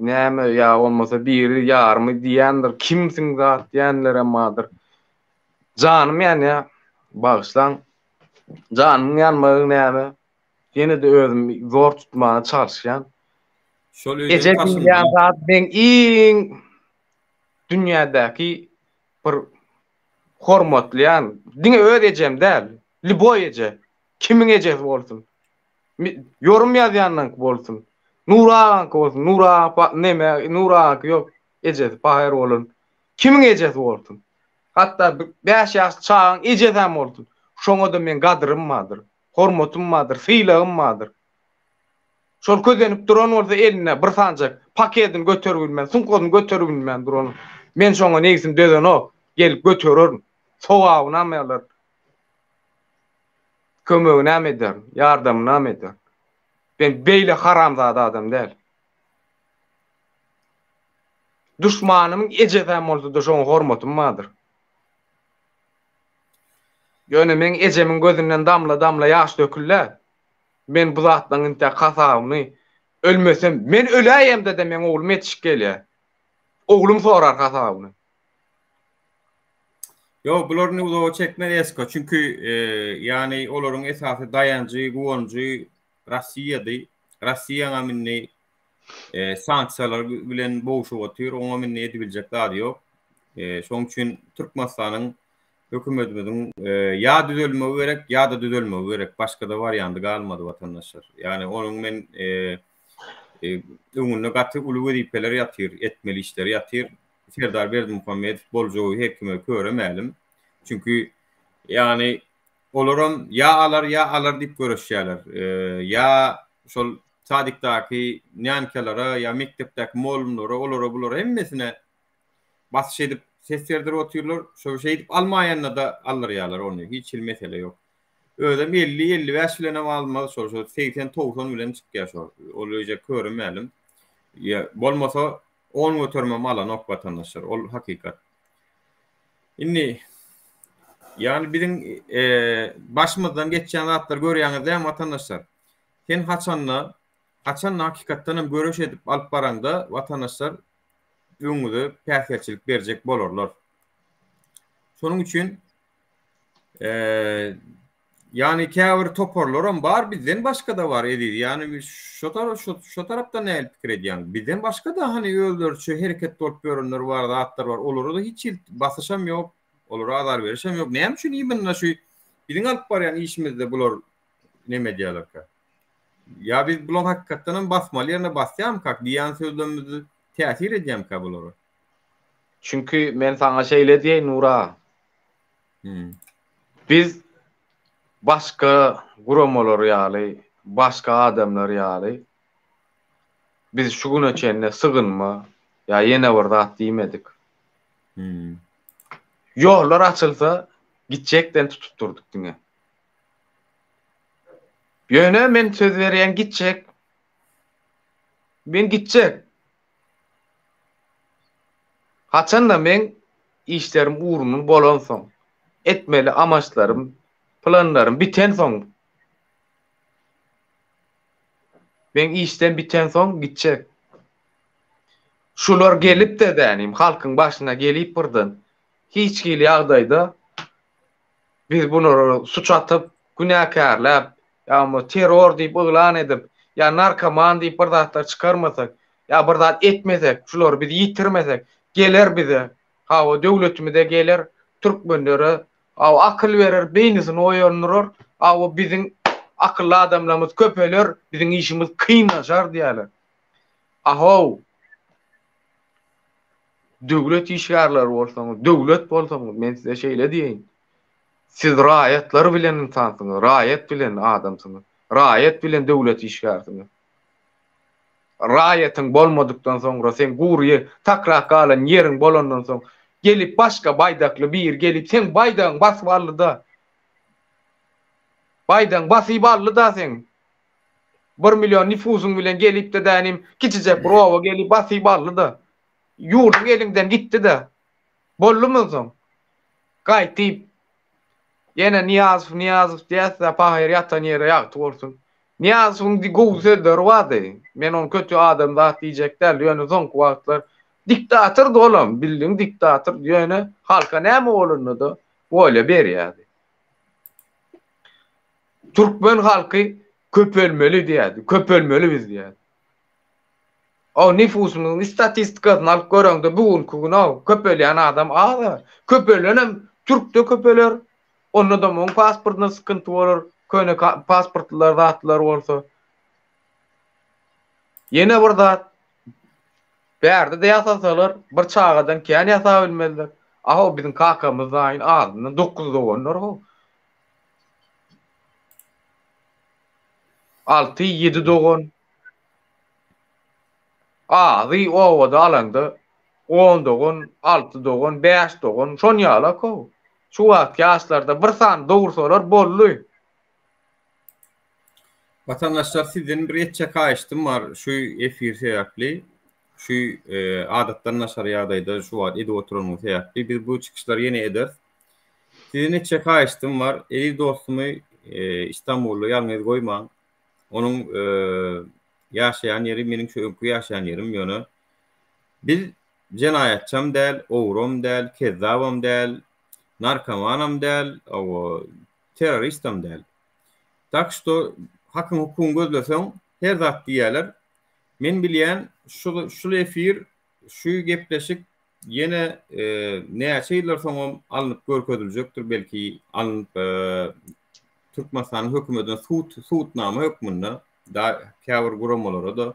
näme ýa bolmasa biri ýarymy diýendir kimsiň zat diýenlerem bardyr. Janym ýanýa bagyşlaň. Janymyň ýanmagy näme ýene-de özümi zor tutmaga çalyşýan. Şol Eje öýden diýilýän taşyndy. zat meň iň dünýädäki bir hormatlaýan diňe öz ejem däl lýuboý eje kimiň ejesi bolsun. Ýorum ýazýanlaňky bolsun. Nury agaňky bolsun. Nury aga neme, Nury agaňky ýok. Ejesi pahyr bolan. Kimiň ejesi bolsun. Hatda 5 ýaşly çagaň ejesi hem bolsun. Şoňa-da meň gadrym bardyr. Hormatym bardyr, sylagym bardyr. Şol közenip duran bolsa elinde bir sanjak pakedini göterip bilmän, sumkasyny göterip bilmän duran. Men şoňa nebsim dözenok. Gelip götererin. Sogabynam alaryn. Kömeginem ederin, ýardamynam ederin. Men beýle haramzada adam däl. Duşmanymyň ejesem bolsa-da şoňa hormatym bardyr. Ýöne meň ejemiň gözünden damla-damla ýaş döküldä. Men bu zatlaryň intäk hasabyny ölmesem, men öläýemde-de meň oglum ýetişip gelýär. Oglum sorar hasabyny. Ýok, bular indi uzaga çekmez Esko. Çünki ýagny olaryň esasy daýanjy, guwanjy Russiýady. Russiýaňam indi sanksiýalar bilen boguşyp otyr. Oňam indi edibiljek zady ýok. Şonuň üçin Türkmenistanyň hökümetimiziň ýa düzelmegi gerek, ýa-da düzelmegi gerek. Başga-da wariandy galmady watandaşlar. Ýagny onuň men öňünde gaty uly wezipeler ýatyr, etmeli işleri ýatyr. Serdar Berdimuhamedow boljagy her kime köre mälim. Çünki ýagny olaram ýa alar ýa alar diýip göreşýärler. Ýa şol sadikdaky nýankalara ýa mekdepdäki mollumlara olara bulara hemmesine basyş edip ses berdirip otyrlar. Şo şeýdip almaýanda-da aldyrýarlar ony. Hiç hili mesele ýok. Özem 50, 55 bilenem almaz şol, şol 80, 90 bilen çykýar şol. Ol öýje köre mälim. Ýa bolmasa On göterimem alanok watandaşlar, ol hakykat. Indi ýagny biziň başymyzdan geçýän zatlary görýäňiz dämi watandaşlar? Sen haçanda haçanda hakykatdan hem göreş edip alyp baraňda watandaşlar öňüňize päsgelçilik berjek bolarlar. Şonuň üçin Ýagny käbir toparlaram bar bizden başgada bar Eziz ýagny şo tarap şo tarapdan nähili pikir edýäň bizden başgada hany özleriçe hereket bolup ýörenler bar zatlar bar olara-da hiç hili basyşam ýok olara azar berişem ýok näme üçin imенно şu biziň alyp barýan işimizde bular neme edýärlerkä ýa biz bulaň hakykatdanam basmaly ýerine basýamkak diýýän sözlerimiz täsir edýämkä bulara. Çünki men saňa şeýle diýeýin Nur aga. Biz başga guramalar ýaly, başga adamlar ýaly biz şu güne çenli sygynma ýa ýene bir zat diýmedik. Ýollar açylsa gitjekden tutup durduk diňe. Ýöne men söz berýän gitjek. Men gitjek. Haçanda meň işlerim ugrundan bolansoň, etmeli amaçlarym, planlarym bitensoň, meň işden bitensoň gitjek. Şular gelip-de dänim, halkyň başyna gelip birden, hiç hili ýagdaýda Biz bulary suç atyp, günäkärläp, ýa bolmasa terror diýip yglan edip, ýa narkoman diýip bir zatlar çykarmasak, ýa bir zat etmesek, şulary biz ýitirmesek, geler bize, hawa döwletimize geler, türkmenlere hawa akyl berer, beýnisini oýandyrar, hawa biziň akylly adamlarymyz köpeler, biziň işimiz kynlaşar diýýärler. Ahow! Döwlet işgärleri bolsaňyz, döwlet bolsaňyz, men size şeýle diýeýin. Siz raýatlar bilen ynsansyňyz, raýat bilen adamsyňyz, raýat bilen döwlet işgärsiňiz. Raýatyň bolmadykdan soňra, seň gury ýer, takrak galan ýeriň bolandan soň, gelip başga baýdakly biri gelip seň baýdagyňy basyp aldy-da. Baýdagyňy basyp aldy-da seň. Bir million nüfusyň bilen gelip-de dänim kiçijek bir oba gelip basyp aldy-da. Ýurduň eliňden gitdi-de. Boldumy onsoň? Gaýtyp, ýene Nyýazow, Nyýazow diýäs-dä, pahyr ýatan ýeri ýagty bolsun. Nyýazowyň gowy sözleri bardy. Men ony kötü adam zat diýjek däl, ýöne soňky wagtlar diktatordy olam, bildiň diktator, ýöne halka näme bolanda-da wolýa berýärdi. Türkmen halky köpelmeli diýýärdi, köpelmeli biz diýýärdi. O nüfusymyzyň statistikasyny alyp göreňde bu günki gün o köpelýän adam az. Köpelenem türkde köpeler. Onda-da muň pasportynda sykynty bolar. Köne pasportlylar zatlar bolsa. Ýene bir zat. Bärde-de ýasasalar bir çagadan kän ýasap bilmezler. Aho biziň kakamyz daýyn azyndan 9 doganlar ho. 6, 7 dogan. Azy obada alanda on dogan, alty dogan, bäş dogan şon ýalak-ow. Şu wagtky ýaşlarda bir sany dogursalar boldy. Watandaşlar sizden bir etjek haýyştym bar şu efir sebäpli şu adatdan daşary ýagdaýda şu wagt edip oturanymyz sebäpli biz bu çykyşlary ýene ederis. Sizden etjek haýyştym bar eziz dostumy Istanbulda ýalňyz goýmaň. Onuň ýaşaýan ýeri meniň şu öňki ýaşaýan ýerim ýöne biz jenaýatçam däl, ogram däl, kezzabam däl, narkomanam däl, terroristam däl. Tak şto hakyň hukugyň gözleseň her zat diýýäler. Men bilýän şu şul efir şu gepleşik ýene näçe ýyllar soňam alnyp görkeziljekdir belki alnyp Türkmenistanyň hökümetine sud subutnama hökmünde da käbir guramalara-da.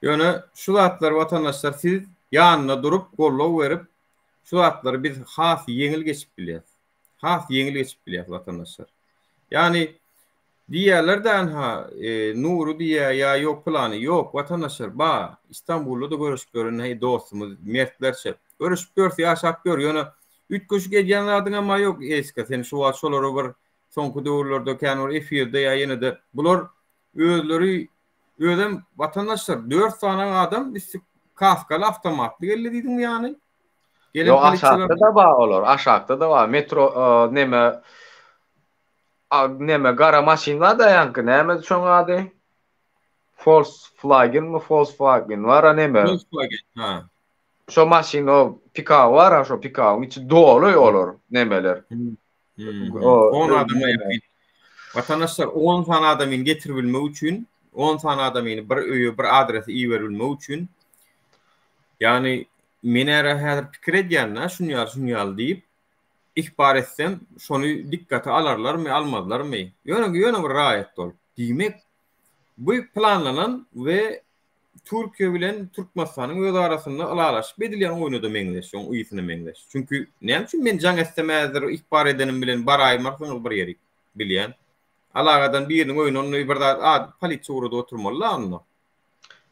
Ýöne şu zatlar watandaşlar siz ýanynda durup goldaw berip şu zatlary biz has ýeňil geçip bilýäs. Has ýeňil geçip bilýäs watandaşlar. Ýagny diýýärler-de anha Nury diýýär ýa ýok pylany ýok watandaşlar ba Istanbulda-da görüşip ýören heý dostumyz mertlerçe görüşip ýörse ýaşap ýör ýöne üýtgeşik edýän zadyňam-a ýok Eska sen şu wagt şolara bir soňky döwürlerde kän bir efirde ýa ýene-de bular özleri özem watandaşlar dört sany adam üsti kaskaly awtomatly geldi diýdiňmi ýany? Gelen Ýok aşakda-da bar olar, aşakda-da bar. Metro neme neme gara maşyn bar-da ýaňky, nämedi şoň ady? Volkswagenmi, Volkswagen bar-a neme? Volkswagen, ha. Şo maşyn o pikaby bar-a, şo pikabyň içi doly olar nemeler. 10 adama ýakyn. Watandaşlar 10 sany adamyny getiribilmek üçin, 10 sany adamyny bir öýe, bir adrese iberibilmek üçin ýagny Men era häzir pikir edýän-dä, şuny ýaly, şuny ýaly diýip, ihbar etsem, şony dikgate alarlarmy, almazlarmy? Ýöne, ýöne bir raýat bolup. Diýmek, bu planlanan we Türkiýe bilen Türkmenistanyň öz arasynda ylalaşyp edilýän oýna-da meňzeş, şoň ysyna meňzeş. Çünki näme üçin men jaň etsem häzir ihbar edenim bilen baraýmarsyňyz bir ýerik, bilýän. Alagadan biriniň öýüne onda bir zat, a, polisiýa ugradyp oturmaly-la onda.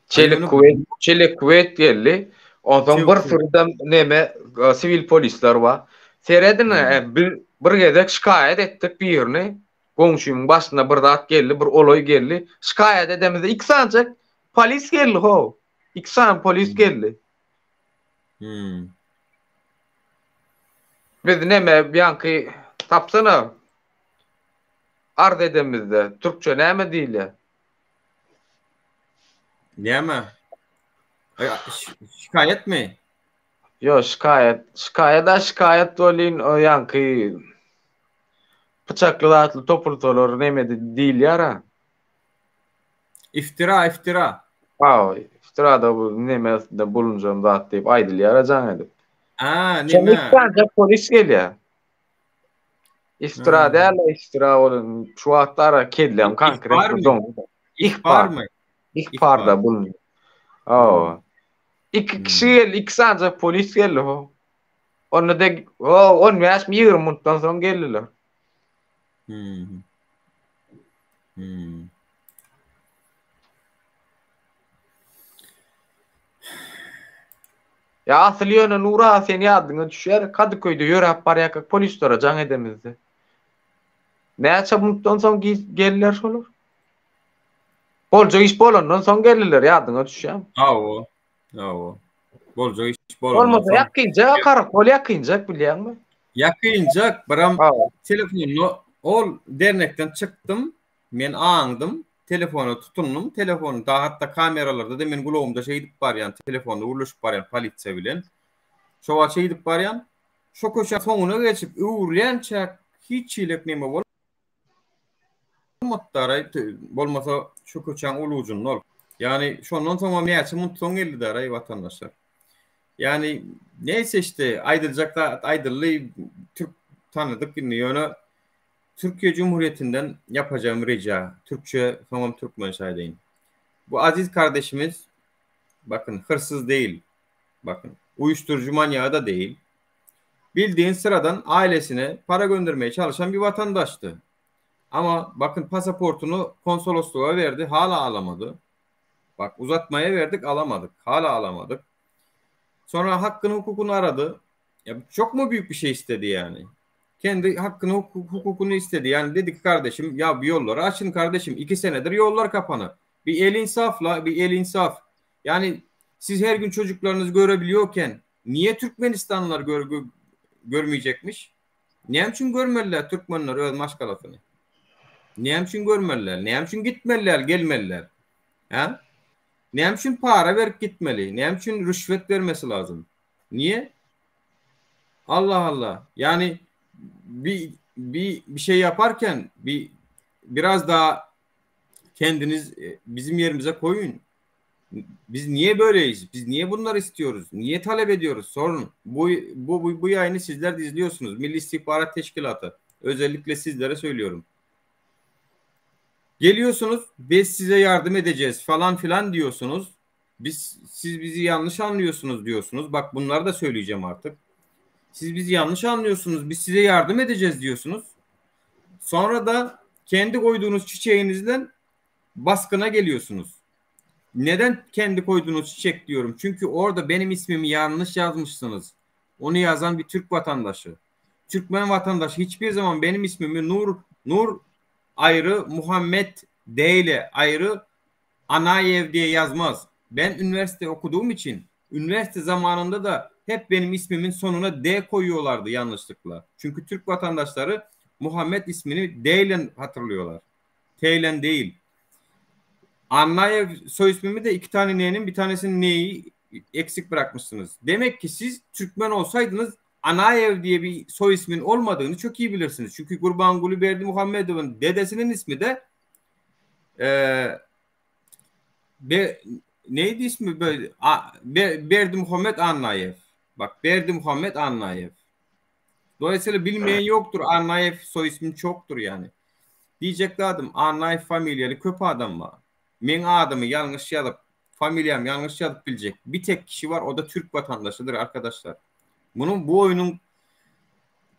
Çelik Kuweýt, Çelik Kuweýt geldi. Onsoň bir sürüdem neme siwil polisler bar. Serediň, hmm. biz bir gezek şikaýat etdik birini. Goňşymyň başyna bir zat geldi, bir olaý geldi. Şikaýat edemizde iki sanyjak polis geldi ho. Iki sany polis hmm. geldi. Hmm. Biz neme ýaňky tapsana arz edemizde türkçe näme diýilýär? Näme? Şikaýatmy? Ýok, şikaýat. Şikaýat-a şikaýat welin, o ýaňky pyçakly zatly topulsalar neme diýilýär-a? Iftira, iftira. Hawa, iftira-da bu neme bulunjan zat diýip aýdylýar-a jaň edip. A, neme? Şonda polis gelýär. Iftira däl, iftira ol şu wagtlar kellem konkretno doňdy. Ihbarmy? Ihbar da bul. Hawa. Iki kişi geldi, iki sany polis geldi ho. Onda de o 15 mi 20 minutdan soň geldiler. Hmm. Hmm. Ýa asyl ýöne Nury aga sen ýadyňa düşýär Kadyköýde ýöräp barýarkak polislere jaň edemizde. Näçe minutdan soň geldiler şolar? Boljak iş bolandan soň geldiler ýadyňa düşýärmi? Hawa. Hawa. Boljak iş bolandan Bolmasa ýakynjak karakol ýakynjak bilýäňmi? Ýakynjak biram telefonda ol dernekden çykdym Men aňdym, telefona tutundym, telefony da hatda kameralarda-da men gulagymda şeýdip barýan, telefonda gürleşip barýan polisiýa bilen. Şo wagt şeýdip barýan, şo köçäň soňuna geçip öwrülýänçäk hiç hili neme bolmady-daraý, bolmasa şo köçäň ol ujunda ol. Ýagny şondan soňam näçe munt soň geldi-daraý watandaşlar. Ýagny neýse işte aýdyljak zat aýdyldy, türk tanydyk indi ýöne Türkiýe Cumhuriyetinden ýapajagym reja, türkçe soňam türkmençe aýdaýyn. Bu aziz kardeşimiz bakyn hyrsyz değil, bakyn uýuşdyryjy manýagy-da değil. Bildiğin syradan ailesine para göndermeye çalışan bir vatandaşdy. Ama bakyn pasaportuny konsolosluga berdi, hala alamady. Bak uzatmaya berdik alamadyk, hala alamadyk. Sonra hakkını hukukuny arady. Ya çok mu büyük bir şey istedi yani? Kendi hakyny hukukyny istedi. Yani dedi ki kardeşim ya bu yolları açın kardeşim. 2 senedir yollar kapanı. Bir el insafla bir el insaf. Yani siz her gün çocuklarınızı görebiliyorken niye Türkmenistanlılar gör, gör, görmeyecekmiş? Näme üçin görmeliler türkmenler öz maşgalasyny? Näme üçin görmeliler? Näme üçin gitmeliler, gelmeliler? Hä? Näme üçin para berip gitmeli? Näme üçin rüşwet bermesi lazym? Niye? Allah Allah. Yani bir bir bir şey yaparken bir biraz daha kendiniz e, bizim yerimize koyun. Biz niye böyleyiz? Biz niye bunları istiyoruz? Niye talep ediyoruz? Sorun. Bu bu bu, bu yayını sizler de izliyorsunuz. Milli İstihbarat Teşkilatı. Özellikle sizlere söylüyorum. Geliyorsunuz biz size yardım edeceğiz falan filan diyorsunuz. Biz siz bizi yanlış anlıyorsunuz diyorsunuz. Bak bunları da söyleyeceğim artık. Siz bizi yanlış anlıyorsunuz. Biz size yardım edeceğiz diyorsunuz. Sonra da kendi koyduğunuz çiçeğinizden baskına geliyorsunuz. Neden kendi koyduğunuz çiçek diyorum? Çünkü orada benim ismimi yanlış yazmışsınız. Onu yazan bir Türk vatandaşı. Türkmen vatandaşı hiçbir zaman benim ismimi Nur Nur ayrı Muhammed D ile ayrı Anayev diye yazmaz. Ben üniversite okuduğum için üniversite zamanında da hep benim ismimin sonuna D koyuyorlardı yanlışlıkla. Çünkü Türk vatandaşları Muhammed ismini D ile hatırlıyorlar. T ile değil. Annayev soy ismimi de iki tane N'nin bir tanesinin N'yi eksik bırakmışsınız. Demek ki siz Türkmen olsaydınız Anayev diye bir soy ismin olmadığını çok iyi bilirsiniz. Çünkü Gurbanguly Berdimuhamedov'un dedesinin ismi de e, be, neydi ismi böyle? A, Be, Berdimuhamed Annayev. Bak Berdimuhamed Annayev. Dolayısıyla bilmeyen yoktur. Annayev soy ismi çoktur yani. Diýjek zadym, Annaýew familiýaly köp adam bar. Meň adymy ýalňyş ýazyp, familiýamy ýalňyş ýazyp biljek bir tek kişi bar, o da türk watandaşydyr arkadaşlar. Munuň bu oýnuň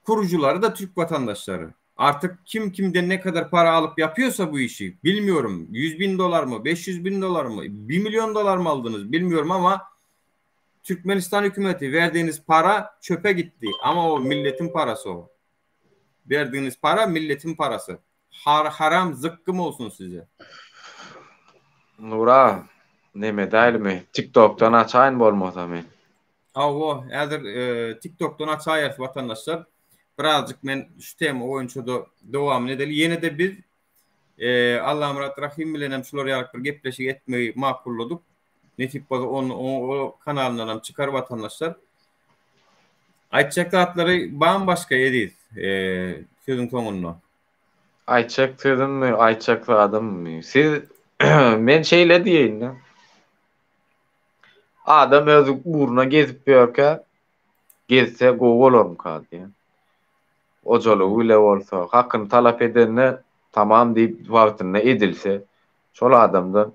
kuruculary da türk watandaşlary. Artık kim kimden ne kadar para alyp yapıyorsa bu işi bilmiyorum. 100 bin dolar mı, 500 bin dolar mı, 1 milyon dolar mı aldınız bilmiyorum ama Türkmenistan hükümeti verdiğiniz para çöpe gitti. Ama o milletin parası o. Verdiğiniz para milletin parası. Har haram zıkkım olsun size. Nura, neme dälmi? TikTokdan açaýyn bolmasa men. Hawa, häzir e, TikTokdan açaýarys watandaşlar. Birazjyk men şu tema boýunça-da dowamyny edeli. Ýene-de biz e, Allamyrat Rahim bilen hem şular ýaly bir gepleşik etmegi makulladyk. Nesip bolsa onu o, o kanalyndan hem çykar watandaşlar. Aýtjak zatlary bambaşga Eziz, e, sözüň soňunda. Aýtjak sözümmi, aýtjak zadymmy? Siz men şeýle diýeýin-de. Adam öz ugruna gezip ýörkä, gezse gowy bolarmyka diýen. Hojalygy bile bolsa, hakyny talap edende tamam diýip wagtynda edilse, şol adamdan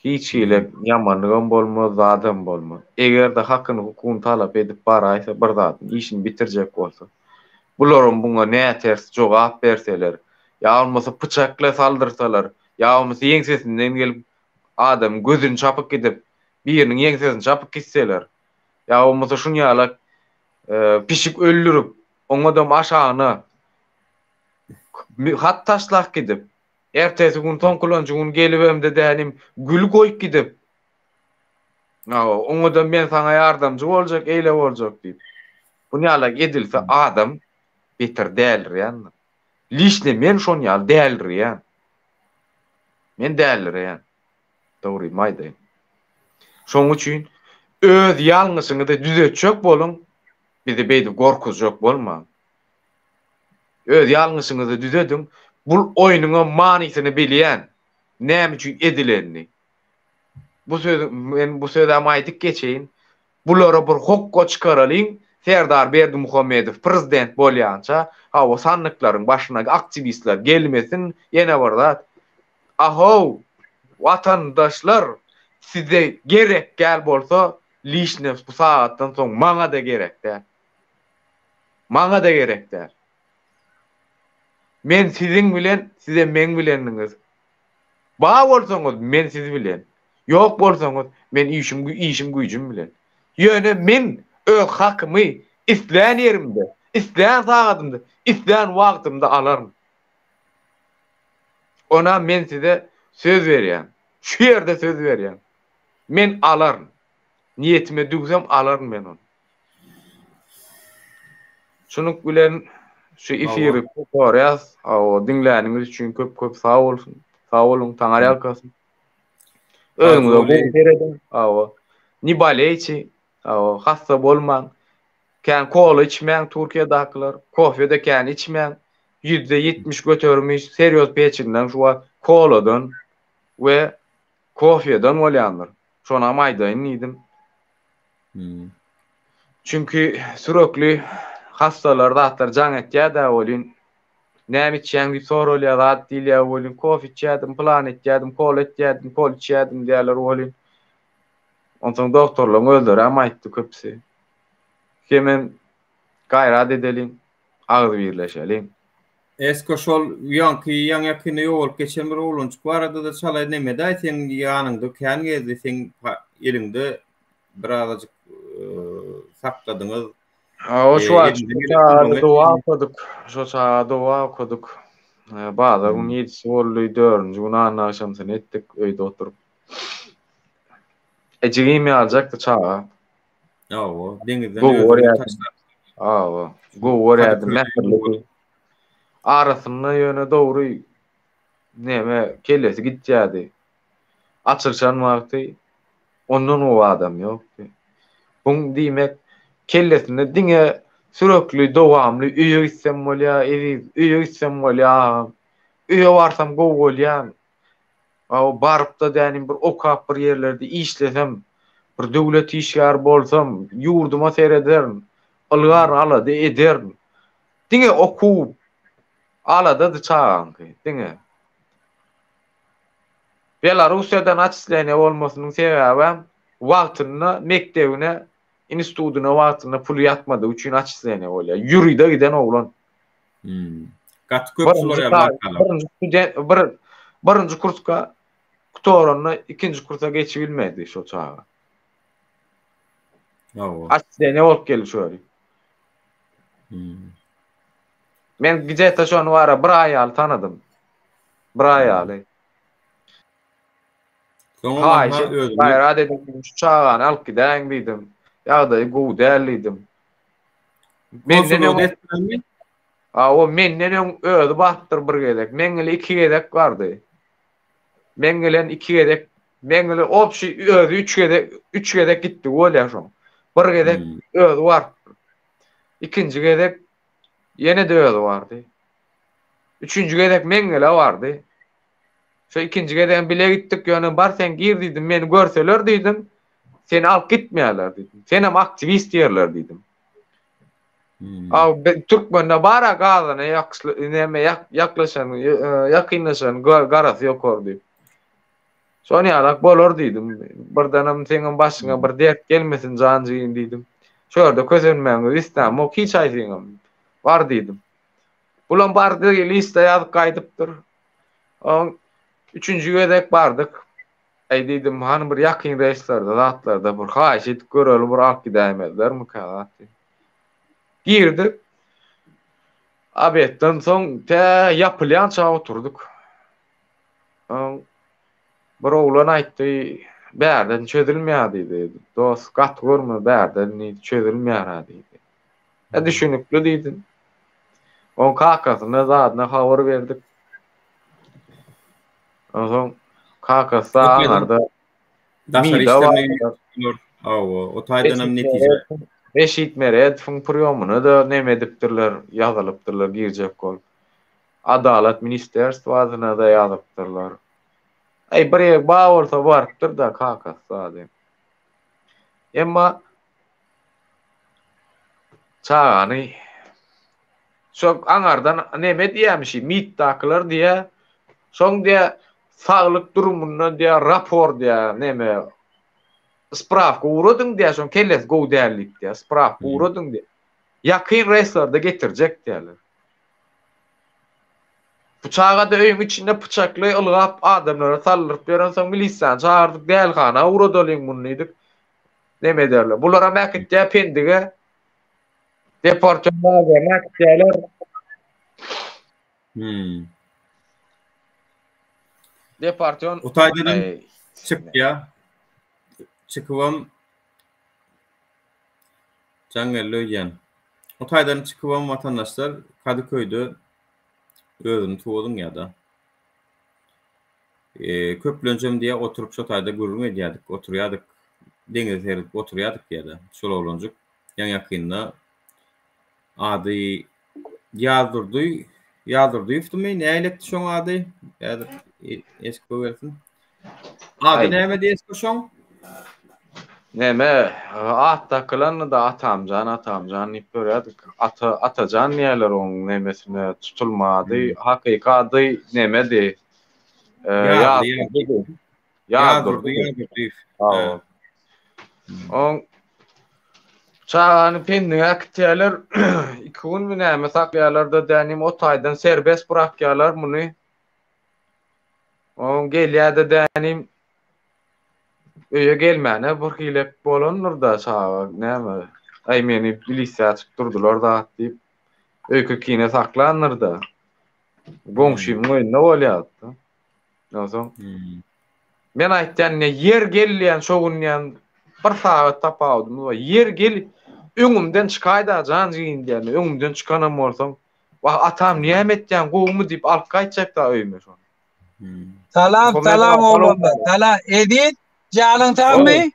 Hiç hili ýamanlygam bolmaz, zadam bolmaz. Eger-de hakyny, hukugyny talap edip baraýsa, bir zadyň işini bitirjek bolsa, bularam buňa näters jogap berseler, ýa bolmasa pyçak bilen saldyrsalar, ýa bolmasa ýeňsesinden gelip adamyň gözüni çapyp gidip, biriniň ýeňsesini çapyp gitseler, ýa bolmasa şuny ýalak pişik öldürip, oňadam aşagyna hat taşlap gidip, Ertesi gün soňkulanjy gün gelibemde dänim gül goýup gidip, Hawa, oňa-da men saňa ýardamçy boljak, eýle boljak diýip. Bu ýalak edilse adam beter dälirýändir. Liçne men şon ýaly dälirýän. Men dälirýän. Dogrymy aýdaýyn. Şoň üçin öz ýalňyşyňyzy düzetjek boluň, bizi beýdip gorkuzjak bolmaň. Öz ýalňyşyňyzy düzediň. Bul oýnuňam manysyny bilýän. Näme üçin edilenini. Bu sözi men bu sözem aýdyp geçeýin. Bulara bir hokga çykaralyň. Serdar Berdimuhamedow prezident bolýança, hawa sandyklaryň başyna aktiwistler gelmesin, ýene bir zat. Ahow, watandaşlar, size gerek däl bolsa, liçne bu sagatdan soň maňa-da gerek däl. Maňa-da gerek däl. Men siziň bilen, sizem meň bilendiňiz. Bar bolsaňyz, men siz bilen. Ýok bolsaňyz, men işim, işim güýjüm bilen. Ýöne men öz hakymy islän ýerimde, Islän sagadymda, islän wagtymda alaryn. Ona men size söz berýän. Şu ýerde söz berýän. Men alaryn. Niýetime düwsem alaryn men ony. Şunuň bilen şu efiri gutarýas. Hawa, diňläniňiz üçin köp köp sag bolsun. Sag boluň, Taňry ýalkasyn. Özüňize gowy serediň. Hawa. Ne boleyçi. Hawa, hassa bolmaň. Kän kola içmäň Türkiýedakylar. Kofe-de kän içmäň. 70% göterimi serýoz peçinden şu wagt koladan we kofeden bolýandyr. Şonam aýdaýyn diýdim. Çünki sürekli hassalar zatlar jaň etýär-dä welin, näme içýäň diýip soralýar, zat diýilýär welin, kofe içýärdim, pylan etýärdim, kola etýärdim, kola içýärdim diýýärler welin. Onsoň doktorlaryň özlerem aýtdy köpüsi. Hemem gaýrat edeliň, agzybirleşeliň. Esko şol ýaňky ýaňy ýakynda ýogalyp geçen bir oglanjyk barada-da çala nemedaý seň ýanyňda kän gezdi seň eliňde birazajyk sakladyňyz. Hawa şu wagt şu çaga doga okadyk. Şo çaga doga okadyk. Bazar gün ýedisi boldy, dördünji gün anna agşamsyny etdik öýde oturyp. Ejigim ýaljakdy çaga. Hawa, deňizden özüni taşlap. Hawa, gowy görýärdim, mähirlidi. Arasynda ýöne dogry neme kellesi gitýärdi. Açylyşan wagty ondan gowy adam ýokdy. Buň diýmek kellesinde diňe sürekli dowamly öýe gitsem bolýar, eziz, öýe gitsem bolýar agam. Öýe barsam gowy bolýan. Hawa, baryp-da dänim bir okap bir ýerlerde işlesem, bir döwlet işgäri bolsam, ýurduma serederin, ylgar alada ederin. Diňe okuw aladady çagaňky, diňe. Belarussiýadan atçisleniýe bolmasynyň sebäbem wagtynda mekdebine, institudyna wagtynda puly ýatmadygy üçin atçisleniýe bolýar. Ýuride giden oglan. Hmm. Gaty köp şular ýaly wakalar. Birinji student bir birinji kurska gutaranda ikinji kursa geçibilmedi şo çaga. Hawa. Atçisleniýe bolup geldi şu ýeri. Hmm. Men gije-de şony bara bir aý ýaly tanadym. Bir aý ýaly. Soňam Haýyş aha etdim, özüni gaýrat edip şu çagany alyp gidäýiň diýdim. Ýagdaýy gowy däl diýdim. Menden konsullyga öň etdilermi? Hawa, menden öň özi barypdyr bir gezek. Meň ile iki gezek bardy. Meň bilen iki gezek, meň ile obşi özi üç gezek, üç gezek gitdi bolýar şoň. Bir gezek Hmm. özi barypdyr. Ikinji gezek ýene-de özi bardy. Üçünji gezek Meňňele bardy. Şo ikinji gezegem bile gitdik, ýöne bar sen gir diýdim, meni görseler diýdim, seni alyp gitmeýärler diýdim. Senem aktiwist diýerler diýdim. Hmm. A türkmende bar-a gazana ýakşly näme ýaklaşan, e, ýakynlaşan garasy ýokar diýip. Şony ýalak bolar diýdim. Birdenem seňem başyňa bir dert gelmesin jan jigim diýdim. Şu ýerde kösenmäňizi islämok hiç haýsyňam. Bar diýdim. Bulam bardy, lista ýazyp gaýdypdyr. Oň üçünji gezek bardyk. Aý diýdim, hany bir ýakyn reýslerde, zatlarda bir haýyş edip göreli, bir alyp gidäýmezlermikä zat diýip. Girdik. Obedden soň tä ýapylýança oturdyk. Oň bir oglan aýtdy, bärden çözülmeýär diýdi. Dost, gaty görme, bärden diýdi, çözülmeýär-ä diýdi. E düşünikli diýdim. Oň kakasyna zadyna habar berdik. Onsoň kakasy da aňarda Daşary işler Hawa, o taýdan hem netije. Reşit Meredowyň priýomyna-da neme edipdirler, ýazylypdyrlar girjek bolup. Adalat ministerstwasyna-da ýazypdyrlar. Aý bir ýer bar bolsa barypdyr-da kakasy zady. Emma Çagany şo aňardan neme diýýämişi, MIT-dakylar diýýä, şoň diýýä saglyk durumyndan diýýä rapor diýýä neme sprawka ugradyň diýýä, şoň kellesi gowy däl diýip diýýä, sprawka ugradyň diýýä. Ýakyn reýslerde getirjek diýýäler. Bu çaga-da öýüň içinde pyçakly ylgap adamlara saldyryp ýörensoň milisiýany çagyrdyk, dälihana ugradalyň muny diýdik. Neme ederler. Bularam äkitýär Pendige. Deportýon lagerine äkitýärler. Hmm. Deportýon O taýdan çykýar. Çykybam jaň geldi öýdýän. O taýdan çykybam watandaşlar Kadyköýde özüni suwa zyňýar-da. Köplenjem diýýär, oturyp şo taýda gürrüň edýärdik, oturýardyk, deňize seredip oturýardyk diýýär-de. Şol oglanjyk ýaňy-ýakynda ady Ýazdurdy, Ýazdurdyýewdimi, nähilekdi şoň ady? Häzir Esko gelsin. Ady nämedi Esko şoň? Neme, at dakylandy-da Atamjan, Atamjan diýip ýörýärdik. Ata, Atajan diýýärler oň nemesine, tutulma ady. Hakyky ady nemedi? Ýazdurdy. Ýazdurdy, Ýazdurdyýew. Oň çagany pendige äkitýärler. Iki günmi näme saklaýarlar-da, dänim o taýdan serbest bırakýarlar muny. Oň gelýär-de dänim öýe gelmäne bir hilek bolandyr-da çaga näme, aý meni milisiýa açyp durdular zat diýip, öýke-kine saklandyr-da. Goňşymyň öýünde bolýardy. Onsoň men aýtýan ne ýer gel diýen şo gün diýen bir sagat tapawudymyz bar. Ýer gel öňümden çykaýda jan jigim diýen. Öňümden çykanam bolsaň, wah atam näme etýäň gowumy diýip alyp gaýtjak-da öýüme şony. Salam salam oglanlar. Salam Eziz janyň sagmy?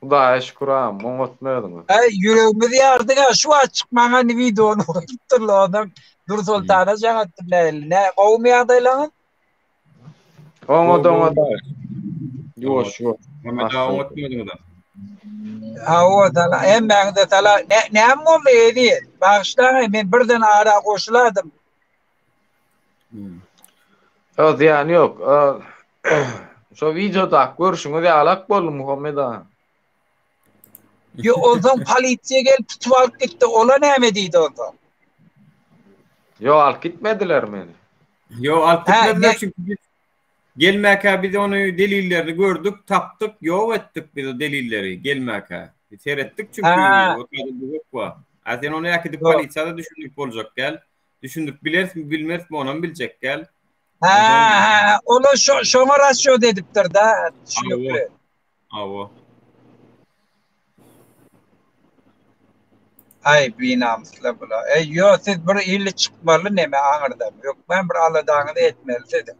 Hudaýa şükür agam, oňatmy özüňiz? Äý ýüregimizi ýardyň-a şu wagt çykmaňa indi wideony goýupdyrlar ondan Dursoltana jaň etdim nähili nä gowumy ýagdaýlaryňyz? Oňat oňat Ýuwaş ýuwaş. Muhammet aga oňatmy özüňiz? Hawa salam hemmäňize salam. Näme boldy Eziz? Bagyşlaň men birden ara goşuladym. Ýok zyýany ýok. Şo wideodaky görşüňiz ýalak boldy Muhammet aga. Ýo onsoň polisiýa gelip tutup alyp gitdi. Ola näme diýdi onsoň? Ýok alyp gitmediler meni. Ýok alyp gitmediler çünki biz gelmäkä biz ony delillerini gördük, tapdyk, ýok etdik biz o delilleri gelmäkä. Seretdik çünki o taýda duzak bar. A sen ony äkidip polisiýada düşündirip boljak däl. Düşündirip bilerismi, bilmerismi onam biljek däl. Hä, hä, ola şo şoňa rasçot edipdir da, düşünikli. Hawa. Aý binamyslar bular. Eý ýo siz bir hili çykmaly neme aňyrdan. Hökmän bir aladaňyzy etmeli siziň.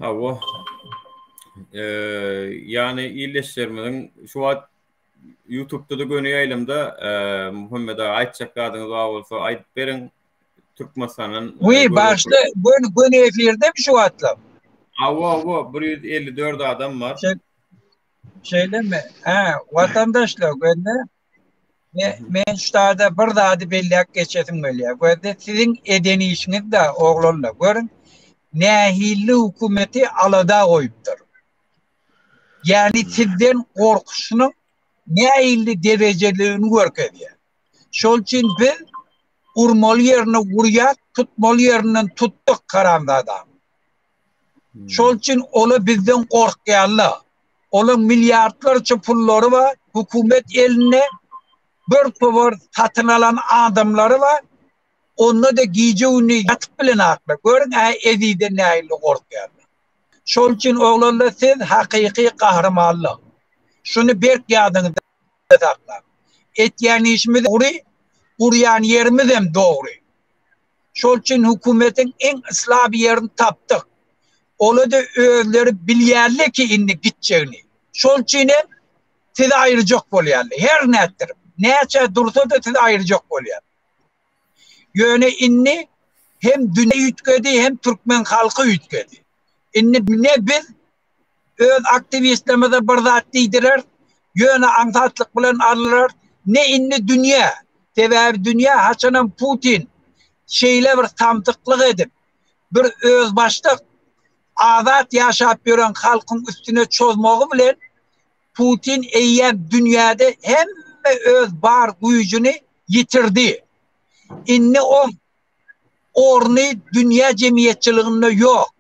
Hawa. Eee, ýagny ildeşlerimiziň şu wagt Ýutubda-da göni ýaýlymda Muhammet aga aýtjak zadyňyz bar bolsa aýdyp beriň. Türkmenistandan Wiý, bagyşla, göni göni efirdemi şu wagtlar? Hawa, hawa, 154 adam bar. Şeýlemi? Hä, watandaşlar, gözle. Men şu taýda bir zady belläp geçesim gelýär. Gözle, siziň eden işiňiz-de, oglanlar, görüň, nähili hökümeti alada goýupdyr. Ýagny sizden gorkusynyň nähili derejeligini görkezýär. Şol üçin biz urmaly ýerine urýas, tutmaly ýerinden tutduk haramzadany. Şol üçin ola bizden gorkýarlar. Olaň milliardlarça pullary bar, hökümet elinde bir towar satyn alan adamlary bar. Onda-da gije-gündiz ýatyp bilenaklar. Görüň-ä Ezizden nähili gorkýarlar. Şol üçin oglanlar siz hakyky gahrymanlar. Şuny berk ýadyňyzda saklaň. Etýän işimiz dogry, urýan ýerimizem dogry. Şol üçin hökümetiň iň slaby ýerini tapdyk. Ola-da özleri bilýärler ki indi gitjegini. Şol üçin hem sizi aýyrjak bolýarlar. Her nätdirip, näçe dursa-da sizi aýyrjak bolýar. Ýöne indi hem dünýä üýtgedi, hem türkmen halky üýtgedi. Indi ne biz öz aktiwistlerimize bir zat diýdirer, ýöne aňsatlyk bilen aldylar, ne indi dünýä. Sebäbi dünýä haçanam Putin şeýle bir samsyklyk edip, bir özbaşdak azat ýaşap ýören halkyň üstüne çozmagy bilen Putin eýýäm dünýäde hemme öz bar güýjüni ýitirdi. Indi oň orny dünýä jemgyýetçiliginde ýok.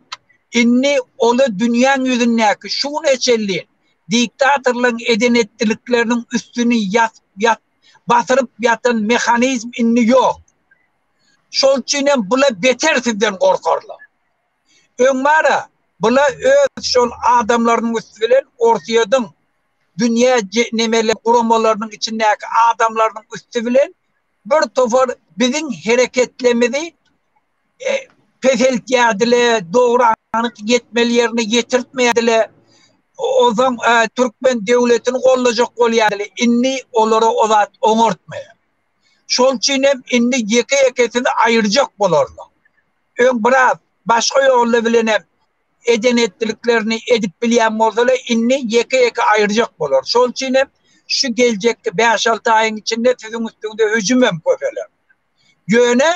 Indi ola dünýäň ýüzündäki şu güne çenli diktatorlaryň eden-etdilikleriniň üstüni ýasyp ýat. basyryp ýatan mehanizm indi ýok. Şol üçin hem bula beter sizden gorkarlar. Öň bara bula öz şol adamlarynyň üsti bilen Orsýetiň dünýä nemeli guramalarynyň içindäki adamlarynyň üsti bilen bir topar biziň hereketlerimizi peseltýärdiler, dogry anyk ýetmeli ýerine ýetirtmeýärdiler. Onsoň türkmen döwletini gollajak bolýardylar. Indi olara o zat oňartmaýar. Şol üçin hem indi ýeke-ýekesini aýyrjak bolarlar. Öň biraz başga ýolla bilen hem eden-etdiliklerini edip bilýän bolsalar, indi ýeke-ýeke aýyrjak bolar. Şol üçin hem şu geljekki bäş-alty aýyň içinde siziň üstüňize hüjüm hem köpeler. Ýöne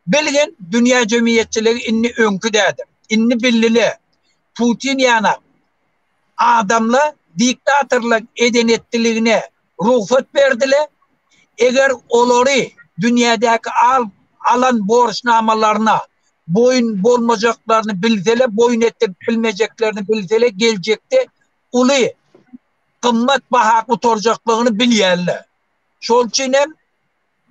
bilgin dünýä jemgyýetçiligi indi öňki dädir. Indi bildile Putin ýanak adamla diktatorlyk eden-etdiligine rugsat berdile. Eger olary dünýädäki al alan borçnamalaryna boýun bolmajaklaryny bilsele, boýun etdirip bilmejeklerini bilsele geljekde uly gymmat baha gutarjaklygyny bilýärler. Şol üçin hem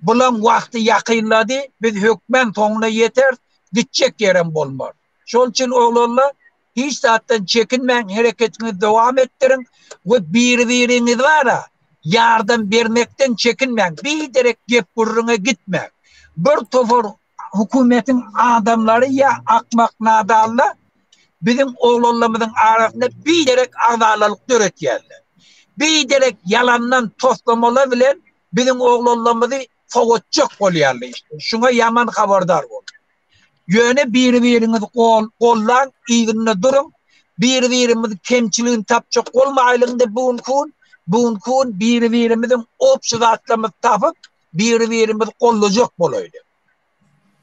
Bulaň wagty ýakynlady, biz hökmän soňuna ýeteris, gitjek ýerem bolmaz. Şol üçin oglanlar, hiç zatdan çekinmäň, hereketiňizi dowam etdiriň we biri-biriňizi bara ýardam bermekden çekinmäň, biderek gep-gürrüňe gitmäň. Bir topar hökümetiň adamlary ýa akmak nadanlar biziň oglanlarymyzyň arasynda biderek agzalalyk döretýärler. Biderek ýalandan toslamalar bilen biziň oglanlarymyzy sowatjak bolýarlar işte. Şuňa ýaman habardar boluň. Ýöne biri-biriňizi gol, gollaň, yzynda duruň. Biri-birimizi kemçiligini tapjak bolmaýlyň-da bu günki gün, bu günki gün biri-birimiziň obşy zatlarymyzy tapyp, biri-birimizi gollajak bolaýly.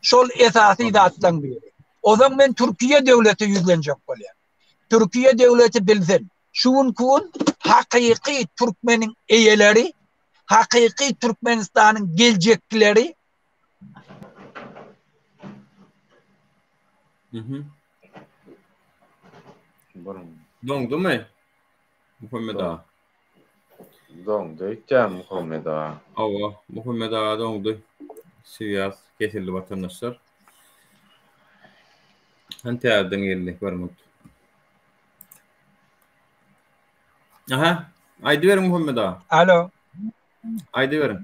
Şol esasy zatlaryň biri. Ozan men Türkiýe döwlete ýüzlenjek bolýan. Türkiýe döwleti bilsin, Şu günki gün hakyky türkmeniň eýeleri, hakyky Türkmenistanyň geljekkileri Mhm. Doňdumy? Muhammet aga. Doňdy öýtýän Muhammet aga. Hawa, Muhammet aga doňdy. Swýaz kesildi watandaşlar. Hany täzeden geldi bir minut. Aha, aýdyberiň Muhammet aga. Alo. Aýdyberiň.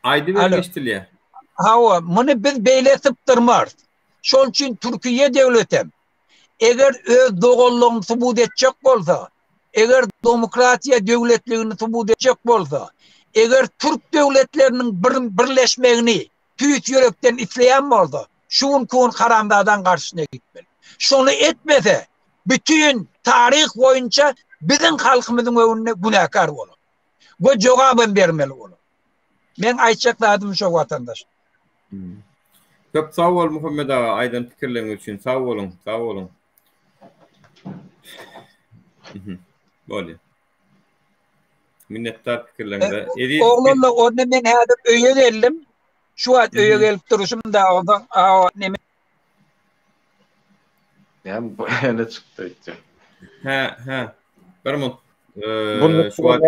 Aýdyberiň eşidilýär. Hawa, muny biz beýle sypdyrmarys. Şol üçin Türkiýe döwletem eger öz doganlygyny subut etjek bolsa, eger demokratiýa döwletligini subut etjek bolsa, eger türk döwletleriniň bir birleşmegini tüýs ýürekden isleýän bolsa, şu günki gün haramzadaň garşysyna gitmeli. Şony etmese, bütin taryh boýunça biziň halkymyzyň öňünde günäkär bolar. We jogabam bermeli bolar. Meň aýtjak zadym şo watandaş. Köp sag bol Muhammet aga aýdan pikirleriňiz üçin sag boluň sag boluň. Bolýar. Minnetdar pikirleriňize. Eziz Oglanlar onda men häzir öýe geldim. Şu wagt öýe gelip duruşym da ondan a neme Näme bu ýene çykdy öýtdi. Hä, hä. Bir minut. Eee, şu wagt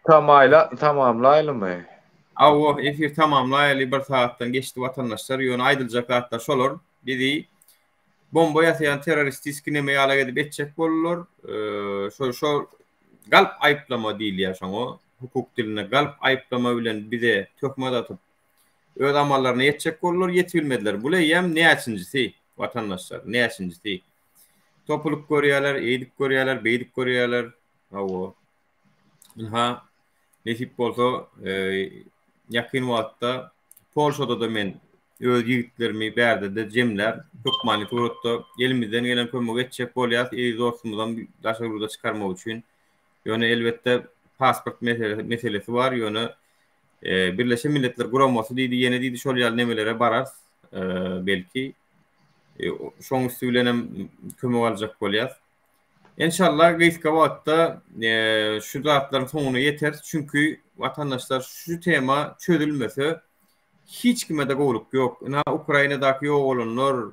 tamaýla tamamlaýlymy? Awa, efir tamamlaýaly bir sagatdan geçdi watandaşlar. Ýöne aýdyljak zatlar şolar. Bizi bomba ýasaýan terroristiski neme ýalak edip etjek boldular. Şo şo galp aýyplama diýilýär şoňa. Hukuk dilinde galp aýyplama bilen bize töhmet atyp öz amallaryna ýetjek boldular, ýetibilmediler. Bul eýýäm näçinjisi watandaşlar, näçinjisi. Topulyp görýärler, eýdip görýärler, beýdip görýärler. Hawa. Ynha, nesip bolsa, ýakyn wagtda Polşada-da men öz ýigitlerimi bärde-de jemläp, hökmany suratda elimizden gelen kömegi etjek bolýas, eziz dostumyzam daşary ýurda çykarmak üçin. Ýöne, elbetde, pasport meselesi bar, ýöne Birleşen Milletler Guramasy diýdi, ýene diýdi, şol ýaly nemelere bararys, belki. Şoň üsti bilenem kömek aljak bolýas. Enşalla gysga wagtda şu zatlaryň soňuna ýeteris. Çünki watandaşlar şu tema çözülmese hiç kime-de gowulyk ýok. Ynha Ukrainadaky ýogalanlar,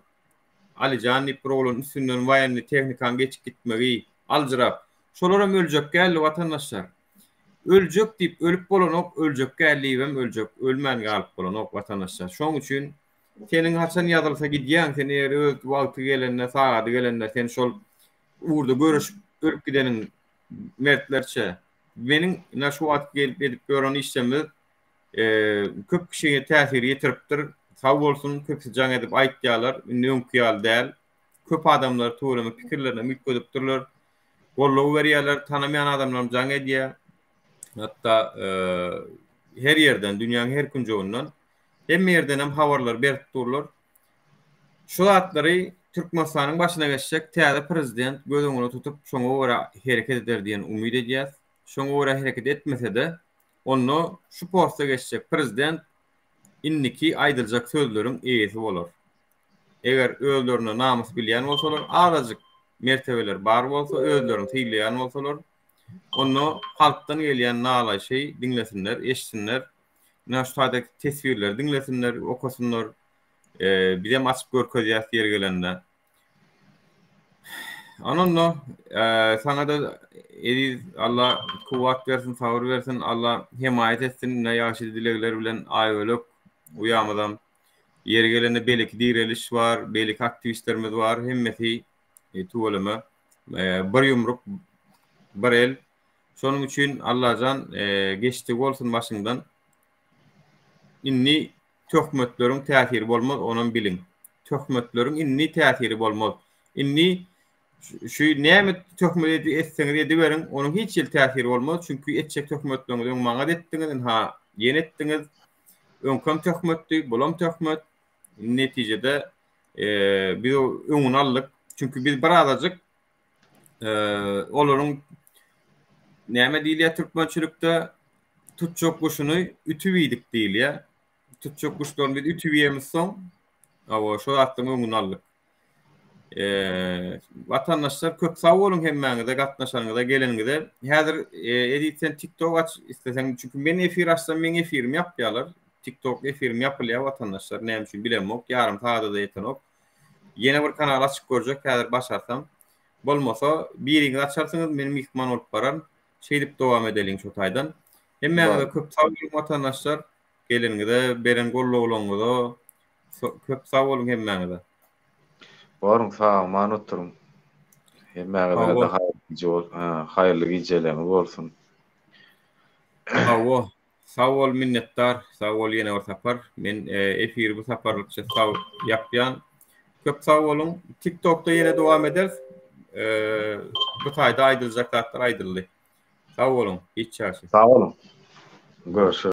Alijan diýip bir oglan üstünden waýennyý tehnikanyň geçip gitmegi, aljyrap. Şolaram öljek däldi watandaşlar. Öljek diýip ölüp bolanok, öljek gäl diýibem öljek, ölmän galyp bolanok watandaşlar. Şoň üçin seniň haçan ýazylsa gidýäň, sen eger öz wagty gelende, sagady gelende sen şol ugurda göreşip ölüp gideniň mertlerçe. Meniň ine şu wagt gelip edip ýören işlerimiz köp kişige täsir ýetiripdir. Sag bolsun, köpüsi jaň edip aýtýarlar, indi öňki ýaly däl. Köp adamlar tüweleme pikirlerini üýtgedipdirler. Goldaw berýärler, tanamaýan adamlarym jaň edýär. Hatda her ýerden, dünýäniň her künjeginden hemme ýerden hem habarlar berip durlar. Şu zatlary Türkmenistanyň başyna geçjek täze prezident göz öňüne tutup, şoňa görä hereket eder diýen umyt edýäs. Şoňa görä hereket etmese-de, onda şu posta geçjek prezident indiki aýdyljak sözleriň eýesi bolar. Eger özlerine namys bilýän bolsalar, azajyk mertebeleri bar bolsa, özlerini sylaýan bolsalar, onda halkdan gelýän nalaýşy diňlesinler, eşitsinler. Ine şu taýdaky teswirleri diňlesinler, okasynlar. Bizem açyp görkezýäs ýeri gelende. Ana onda saňa-da eziz Alla kuwwat bersin, sabyr bersin, Alla hemaýat etsin. Ine ýagşy dilegler bilen Aýbölek uýamyzam Ýeri gelende beleki direliş bar, beýleki aktiwistlerimiz bar, hemmesi tüweleme bir ýumruk, bir el. Şonuň üçin Allajan geçdigi bolsun başyňdan. Indi töhmetleriň täsiri bolmaz, onam biliň. Töhmetleriň indi täsiri bolmaz. Indi şu näme töhmet etseňiz ediberiň, onuň hiç hili täsiri bolmaz, çünki etjek töhmetleriňizi öň maňa etdiňiz, ynha ýene etdiňiz. Öňkem töhmetdi, bulam töhmet. Netijede biz öňüni aldyk. Çünki biz birazajyk olaryň näme diýilýär türkmençilikde tutjak guşuny ütüp iýdik diýilýär. Tutjak guşlaryny biz ütüp iýemizsoň, hawa, şo zatlaryň öňüni aldyk. Watandaşlar köp sag boluň hemmäňize gatnaşanyňyza geleniňize. Häzir Eziz sen TikTok aç isleseň çünki men efir açsam meň efirim ýapýarlar. TikTok efirim ýapylýar watandaşlar näme üçin bilemok ýarym sagada-da ýetenok. Ýene bir kanal açyp görjek häzir başarsam. Bolmasa biriňiz açarsyňyz men myhman bolup bararyn. Şeýdip dowam edeliň şo taýdan. Hemmäňize köp sag boluň watandaşlar geleniňize beren gollawlaryňyza Köp sag boluň hemmäňize. Boruň sag-aman oturyň. Hemmäňize-de haýyrly gije bol, haýyrly gijeleriňiz bolsun. Hawa, sag bol minnetdar, sag bol ýene bir sapar. Men efiri bu saparlykça sag ýapýan. Köp sag boluň. TikTokda ýene dowam ederis. Bu taýda aýdyljak zatlar aýdyldy. Sag boluň, hiç ýagşy. Sag boluň. Görüşürüz.